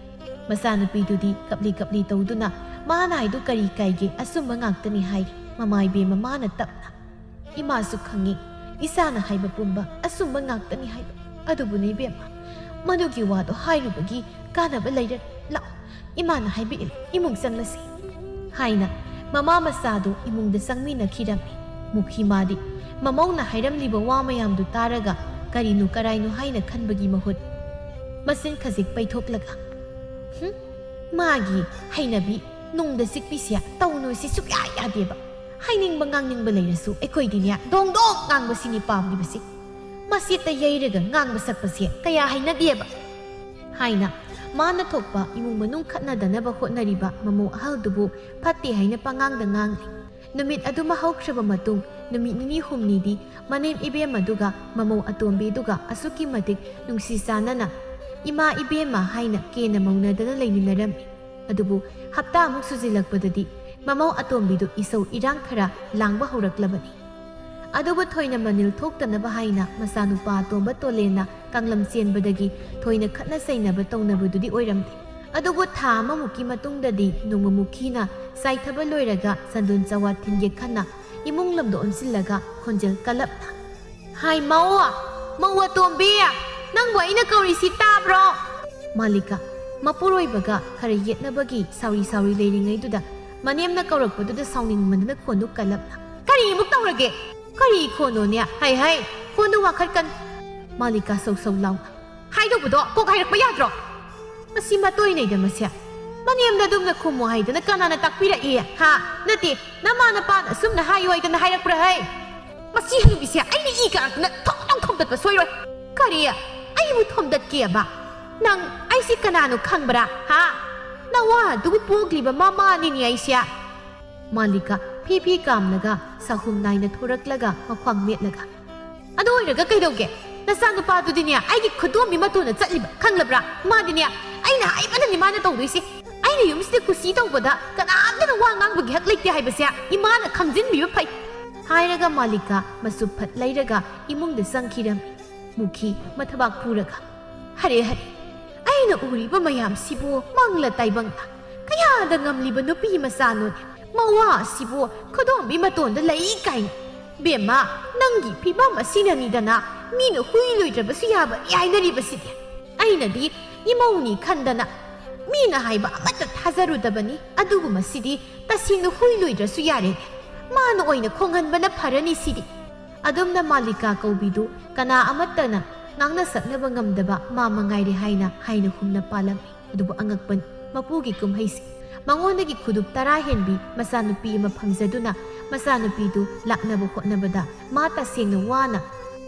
ꯃꯆꯥꯅꯨꯄꯤꯗꯨꯗꯤ ꯀꯞꯂꯤ ꯀꯞꯂꯤ ꯇꯧꯗꯨꯅ ꯃꯥꯅ ꯍꯥꯏꯗꯨ ꯀꯔꯤ ꯀꯥꯏꯒꯦ, ꯑꯆꯨꯝꯕ ꯉꯥꯛꯇꯅꯤ ꯍꯥꯏꯔꯤ꯫ ꯃꯃꯥ ꯏꯕꯦꯝꯃ ꯃꯥꯅ ꯇꯞꯅ, "ꯏꯃꯥꯁꯨ ꯈꯪꯉꯤ ꯏꯆꯥꯅ ꯍꯥꯏꯕ ꯄꯨꯝꯕ ꯑꯆꯨꯝꯕ ꯉꯥꯛꯇꯅꯤ ꯍꯥꯏꯕ꯫ ꯑꯗꯨꯕꯨꯅꯦ ꯏꯕꯦꯝꯃ, ꯃꯗꯨꯒꯤ ꯋꯥꯗꯣ ꯍꯥꯏꯔꯨꯕꯒꯤ ꯀꯥꯟꯅꯕ ꯂꯩꯔꯦ꯫ ꯂꯥꯛꯑꯣ, ꯏꯃꯥꯅ ꯍꯥꯏꯕ ꯏꯜꯂꯨ, ꯏꯃꯨꯡ ꯆꯪꯂꯁꯤ," ꯍꯥꯏꯅ ꯃꯃꯥ ꯃꯆꯥꯗꯨ ꯏꯃꯨꯡꯗ ꯆꯪꯃꯤꯟꯅꯈꯤꯔꯝꯃꯤ꯫ ꯃꯨꯈꯤ ꯃꯥꯗꯤ ꯃꯃꯧꯅ ꯍꯥꯏꯔꯝꯂꯤꯕ ꯋꯥ ꯃꯌꯥꯝꯗꯨ ꯇꯥꯔꯒ ꯀꯔꯤꯅꯣ ꯀꯔꯥꯏꯅꯣ ꯍꯥꯏꯅ ꯈꯟꯕꯒꯤ ꯃꯍꯨꯠ ꯃꯆꯤꯟ ꯈꯖꯤꯛ ꯄꯩꯊꯣꯛꯂꯒ, "ꯍꯨꯝ, ꯃꯥꯒꯤ ꯍꯩꯅꯕꯤ ꯅꯨꯡꯗ ꯆꯤꯛꯄꯤꯁꯦ ꯇꯧꯅꯨꯁꯤ ꯁꯨꯛꯌꯥ ꯌꯥꯗꯦꯕ꯫ ꯍꯥꯏꯅꯤꯡꯕ ꯉꯥꯡꯅꯤꯡꯕ ꯂꯩꯔꯁꯨ ꯑꯩꯈꯣꯏꯗꯤꯅꯦ ꯗꯣꯡ ꯗꯣꯡ ꯉꯥꯡꯕꯁꯤꯅꯤ ꯄꯥꯝꯂꯤꯕꯁꯦ꯫ ꯃꯁꯤꯠꯇ ꯌꯩꯔꯒ ꯉꯥꯡꯕ ꯁꯛꯄꯁꯦ ꯀꯌꯥ ꯍꯩꯅꯗꯦꯕ," ꯍꯥꯏꯅ ꯃꯥꯅ ꯊꯣꯛꯄ ꯏꯃꯨꯡ ꯃꯅꯨꯡ ꯈꯠꯅꯗꯅꯕ ꯍꯣꯠꯅꯔꯤꯕ ꯃꯃꯧ ꯑꯍꯜꯗꯨꯕꯨ ꯐꯠꯇꯦ ꯍꯥꯏꯅ ꯄꯉꯥꯡꯗ ꯉꯥꯡꯂꯤ꯫ ꯅꯨꯃꯤꯠ ꯑꯗꯨꯃ ꯍꯧꯈ꯭ꯔꯕ ꯃꯇꯨꯡ ꯅꯨꯃꯤꯠ ꯅꯤꯅꯤ ꯍꯨꯝꯅꯤꯗꯤ ꯃꯅꯦꯝ ꯏꯕꯦꯝꯃꯗꯨꯒ ꯃꯃꯧ ꯑꯇꯣꯝꯕꯤꯗꯨꯒ ꯑꯁꯨꯛꯀꯤ ꯃꯇꯤꯛ ꯅꯨꯡꯁꯤ ꯆꯥꯟꯅꯅ ꯏꯃꯥ ꯏꯕꯦꯝꯃ ꯍꯥꯏꯅ ꯀꯦꯅ ꯃꯧꯅꯗꯅ ꯂꯩꯃꯤꯟꯅꯔꯝꯃꯤ꯫ ꯑꯗꯨꯕꯨ ꯍꯞꯇꯥꯃꯨꯛ ꯁꯨꯖꯤꯜꯂꯛꯄꯗꯗꯤ ꯃꯃꯧ ꯑꯇꯣꯝꯕꯤꯗꯨ ꯏꯁꯧ ꯏꯔꯥꯡ ꯈꯔ ꯂꯥꯡꯕ ꯍꯧꯔꯛꯂꯕꯅꯤ꯫ ꯑꯗꯨꯕꯨ ꯊꯣꯏꯅ ꯃꯅꯤꯜ ꯊꯣꯛꯇꯅꯕ ꯍꯥꯏꯅ ꯃꯆꯥꯅꯨꯄꯥ ꯑꯇꯣꯝꯕ ꯇꯣꯂꯦꯟꯅ ꯀꯥꯡꯂꯝ ꯆꯦꯟꯕꯗꯒꯤ ꯊꯣꯏꯅ ꯈꯠꯅ ꯆꯩꯅꯕ ꯇꯧꯅꯕꯗꯨꯗꯤ ꯑꯣꯏꯔꯝꯗꯦ꯫ ꯑꯗꯨꯕꯨ ꯊꯥ ꯑꯃꯃꯨꯛꯀꯤ ꯃꯇꯨꯡꯗꯗꯤ ꯅꯣꯡꯃ ꯃꯨꯈꯤꯅ ꯆꯥꯏꯊꯕ ꯂꯣꯏꯔꯒ ꯆꯟꯗꯣꯟ ꯆꯋꯥ ꯊꯤꯟꯒꯦ ꯈꯟꯅ ꯏꯃꯨꯡ ꯂꯝꯗ ꯑꯣꯟꯁꯤꯜꯂꯒ ꯈꯣꯟꯖꯦꯜ ꯀꯜꯂꯞꯅ, "ꯍꯥꯏ ꯃꯧ, ꯃꯧ ꯑꯇꯣꯝꯕꯤ, ꯅꯪꯕꯨ ꯑꯩꯅ ꯀꯧꯔꯤꯁꯤ ꯇꯥꯕ꯭ꯔꯣ?" ꯃꯥꯂꯤꯀꯥ ꯃꯄꯨꯔꯣꯏꯕꯒ ꯈꯔ ꯌꯦꯠꯅꯕꯒꯤ ꯁꯥꯎꯔꯤ ꯁꯥꯎꯔꯤ ꯂꯩꯔꯤꯉꯩꯗꯨꯗ ꯃꯅꯦꯝꯅ ꯀꯧꯔꯛꯄꯗꯨꯗ ꯁꯥꯎꯅꯤꯡꯃꯟꯗꯅ ꯈꯣꯟꯗꯨ ꯀꯜꯂꯞꯅ, "ꯀꯔꯤ ꯑꯃꯨꯛ ꯇꯧꯔꯒꯦ? ꯀꯔꯤ ꯈꯣꯟꯅꯣꯅꯦ? ꯍꯩ ꯍꯩ, ꯈꯣꯟꯗꯨ ꯋꯥꯡꯈꯠꯀꯟ!" ꯃꯥꯂꯤꯀꯥ ꯁꯧ ꯁꯧ ꯂꯥꯎꯅ, "ꯍꯥꯏꯗꯧꯕꯗꯣ ꯀꯣꯛ ꯍꯥꯏꯔꯛꯄ ꯌꯥꯗ꯭ꯔꯣ?" ꯃꯁꯤ ꯃꯇꯣꯏꯅꯩꯗ ꯃꯁꯦ꯫ ꯃꯅꯦꯝꯗ ꯑꯗꯨꯝꯅ ꯈꯨꯝꯃꯣ ꯍꯥꯏꯗꯅ ꯀꯅꯥꯅ ꯇꯥꯛꯄꯤꯔꯛꯏ? ꯍꯥ? ꯅꯠꯇꯦ, ꯅꯃꯥ ꯅꯄꯥꯅ ꯑꯁꯨꯝꯅ ꯍꯥꯏꯌꯨ ꯍꯥꯏꯗꯅ ꯍꯥꯏꯔꯛꯄ꯭ꯔꯥ ꯍꯩ? ꯃꯁꯤ ꯍꯅꯨꯕꯤꯁꯦ ꯑꯩꯅ ꯏ ꯀꯥꯔꯛꯇꯅ ꯊꯣꯝ ꯊꯣꯝ ꯊꯣꯝꯗꯠꯄ ꯁꯣꯏꯔꯣꯏ꯫ ꯀꯔꯤ? ꯑꯩꯕꯨ ꯊꯣꯝꯗꯠꯀꯦꯕ? ꯅꯪ ꯑꯩꯁꯤ ꯀꯅꯥꯅꯣ ꯈꯪꯕ꯭ꯔꯥ? ꯍꯥ? ꯅꯋꯥ ꯑꯗꯨꯕꯨ ꯄꯣꯛꯂꯤꯕ ꯃꯃꯥꯅꯤꯅꯦ ꯑꯩꯁꯦ꯫ ꯃꯥꯂꯤꯀꯥ ꯐꯤ ꯐꯤ ꯀꯥꯝꯂꯒ ꯁꯥꯍꯨꯝ ꯅꯥꯏꯅ ꯊꯣꯔꯛꯂꯒ ꯃꯈ꯭ꯋꯥꯡ ꯃꯦꯠꯂꯒ, "ꯑꯗꯨ ꯑꯣꯏꯔꯒ ꯀꯩꯗꯧꯒꯦ? ꯅꯆꯥꯅꯨꯄꯥꯗꯨꯗꯤꯅꯦ ꯑꯩꯒꯤ ꯈꯨꯗꯣꯝꯕꯤ ꯃꯇꯣꯟꯗ ꯆꯠꯂꯤꯕ ꯈꯪꯂꯕ꯭ꯔꯥ? ꯃꯥꯗꯤꯅꯦ ꯑꯩꯅ ꯍꯥꯏꯕꯗꯅꯤ ꯃꯥꯅ ꯇꯧꯗꯣꯏꯁꯦ꯫ ꯑꯩꯅ ꯌꯨꯝꯁꯤꯗ ꯀꯨꯁꯤ ꯇꯧꯕꯗ ꯀꯅꯥꯝꯇꯅ ꯋꯥ ꯉꯥꯡꯕꯒꯤ ꯍꯛ ꯂꯩꯇꯦ ꯍꯥꯏꯕꯁꯦ ꯏꯃꯥꯅ ꯈꯪꯖꯤꯟꯕꯤꯕ ꯐꯩ," ꯍꯥꯏꯔꯒ ꯃꯥꯂꯤꯀꯥ ꯃꯆꯨꯞ ꯐꯠ ꯂꯩꯔꯒ ꯏꯃꯨꯡꯗ ꯆꯪꯈꯤꯔꯝꯃꯤ꯫ ꯃꯨꯈꯤ ꯃꯊꯕꯥꯛ ꯄꯨꯔꯒ, "ꯍꯔꯦ ꯍꯔꯦ, ꯑꯩꯅ ꯎꯔꯤꯕ ꯃꯌꯥꯝꯁꯤꯕꯨ ꯃꯪꯂ ꯇꯥꯏꯕꯪꯂ? ꯀꯌꯥꯗ ꯉꯝꯂꯤꯕ ꯅꯨꯄꯤ ꯃꯆꯥꯅꯣꯅꯦ? ꯃꯋꯥ ꯑꯁꯤꯕꯨ ꯈꯨꯗꯣꯝꯕꯤ ꯃꯇꯣꯟꯗ ꯂꯩ ꯀꯥꯏꯅ? ꯕꯦꯝꯃ, ꯅꯪꯒꯤ ꯐꯤꯕꯝ ꯑꯁꯤꯅꯅꯤꯗꯅ ꯃꯤꯅ ꯍꯨꯏ ꯂꯣꯏꯗ꯭ꯔꯕꯁꯨ ꯌꯥꯕꯅꯤ ꯍꯥꯏꯅꯔꯤꯕꯁꯤꯗꯤ꯫ ꯑꯩꯅꯗꯤ ꯏꯃꯧꯅꯤ ꯈꯟꯗꯅ ꯃꯤꯅ ꯍꯥꯏꯕ ꯑꯃꯠꯇ ꯊꯥꯖꯔꯨꯗꯕꯅꯤ꯫ ꯑꯗꯨꯕꯨ ꯃꯁꯤꯗꯤ ꯇꯁꯦꯡꯅ ꯍꯨꯏ ꯂꯣꯏꯗ꯭ꯔꯁꯨ ꯌꯥꯔꯦꯅꯦ꯫ ꯃꯥꯅ ꯑꯣꯏꯅ ꯈꯣꯡꯍꯟꯕꯅ ꯐꯔꯅꯤ ꯁꯤꯗꯤ꯫" ꯑꯗꯨꯝꯅ ꯃꯥꯂꯤꯀꯥ ꯀꯧꯕꯤꯗꯨ ꯀꯅꯥ ꯑꯃꯠꯇꯅ ꯉꯥꯡꯅ ꯁꯛꯅꯕ ꯉꯝꯗꯕ ꯃꯥ ꯃꯉꯥꯏꯔꯦ ꯍꯥꯏꯅ ꯍꯥꯏꯅ ꯍꯨꯝꯅ ꯄꯥꯜꯂꯝꯃꯤ꯫ ꯑꯗꯨꯕꯨ ꯑꯉꯛꯄꯅꯤ, ꯃꯄꯨꯒꯤ ꯀꯨꯝꯍꯩꯁꯦ ꯃꯉꯣꯟꯗꯒꯤ ꯈꯨꯗꯨꯞ ꯇꯔꯥ ꯍꯦꯟꯕꯤ ꯃꯆꯥꯅꯨꯄꯤ ꯑꯃ ꯐꯪꯖꯗꯨꯅ ꯃꯆꯥꯅꯨꯄꯤꯗꯨ ꯂꯥꯛꯅꯕ ꯍꯣꯠꯅꯕꯗ ꯃꯥ ꯇꯁꯦꯡꯅ ꯋꯥꯅ,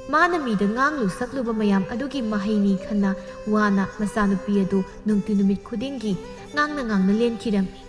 ꯃꯥꯅ ꯃꯤꯗ ꯉꯥꯡꯂꯨ ꯁꯛꯂꯨꯕ ꯃꯌꯥꯝ ꯑꯗꯨꯒꯤ ꯃꯍꯩꯅꯤ ꯈꯟꯅ ꯋꯥꯅ ꯃꯆꯥꯅꯨꯄꯤ ꯑꯗꯨ ꯅꯨꯡꯇꯤ ꯅꯨꯃꯤꯠ ꯈꯨꯗꯤꯡꯒꯤ ꯉꯥꯡꯅ ꯉꯥꯡꯅ ꯂꯦꯟꯈꯤꯔꯝꯃꯤ꯫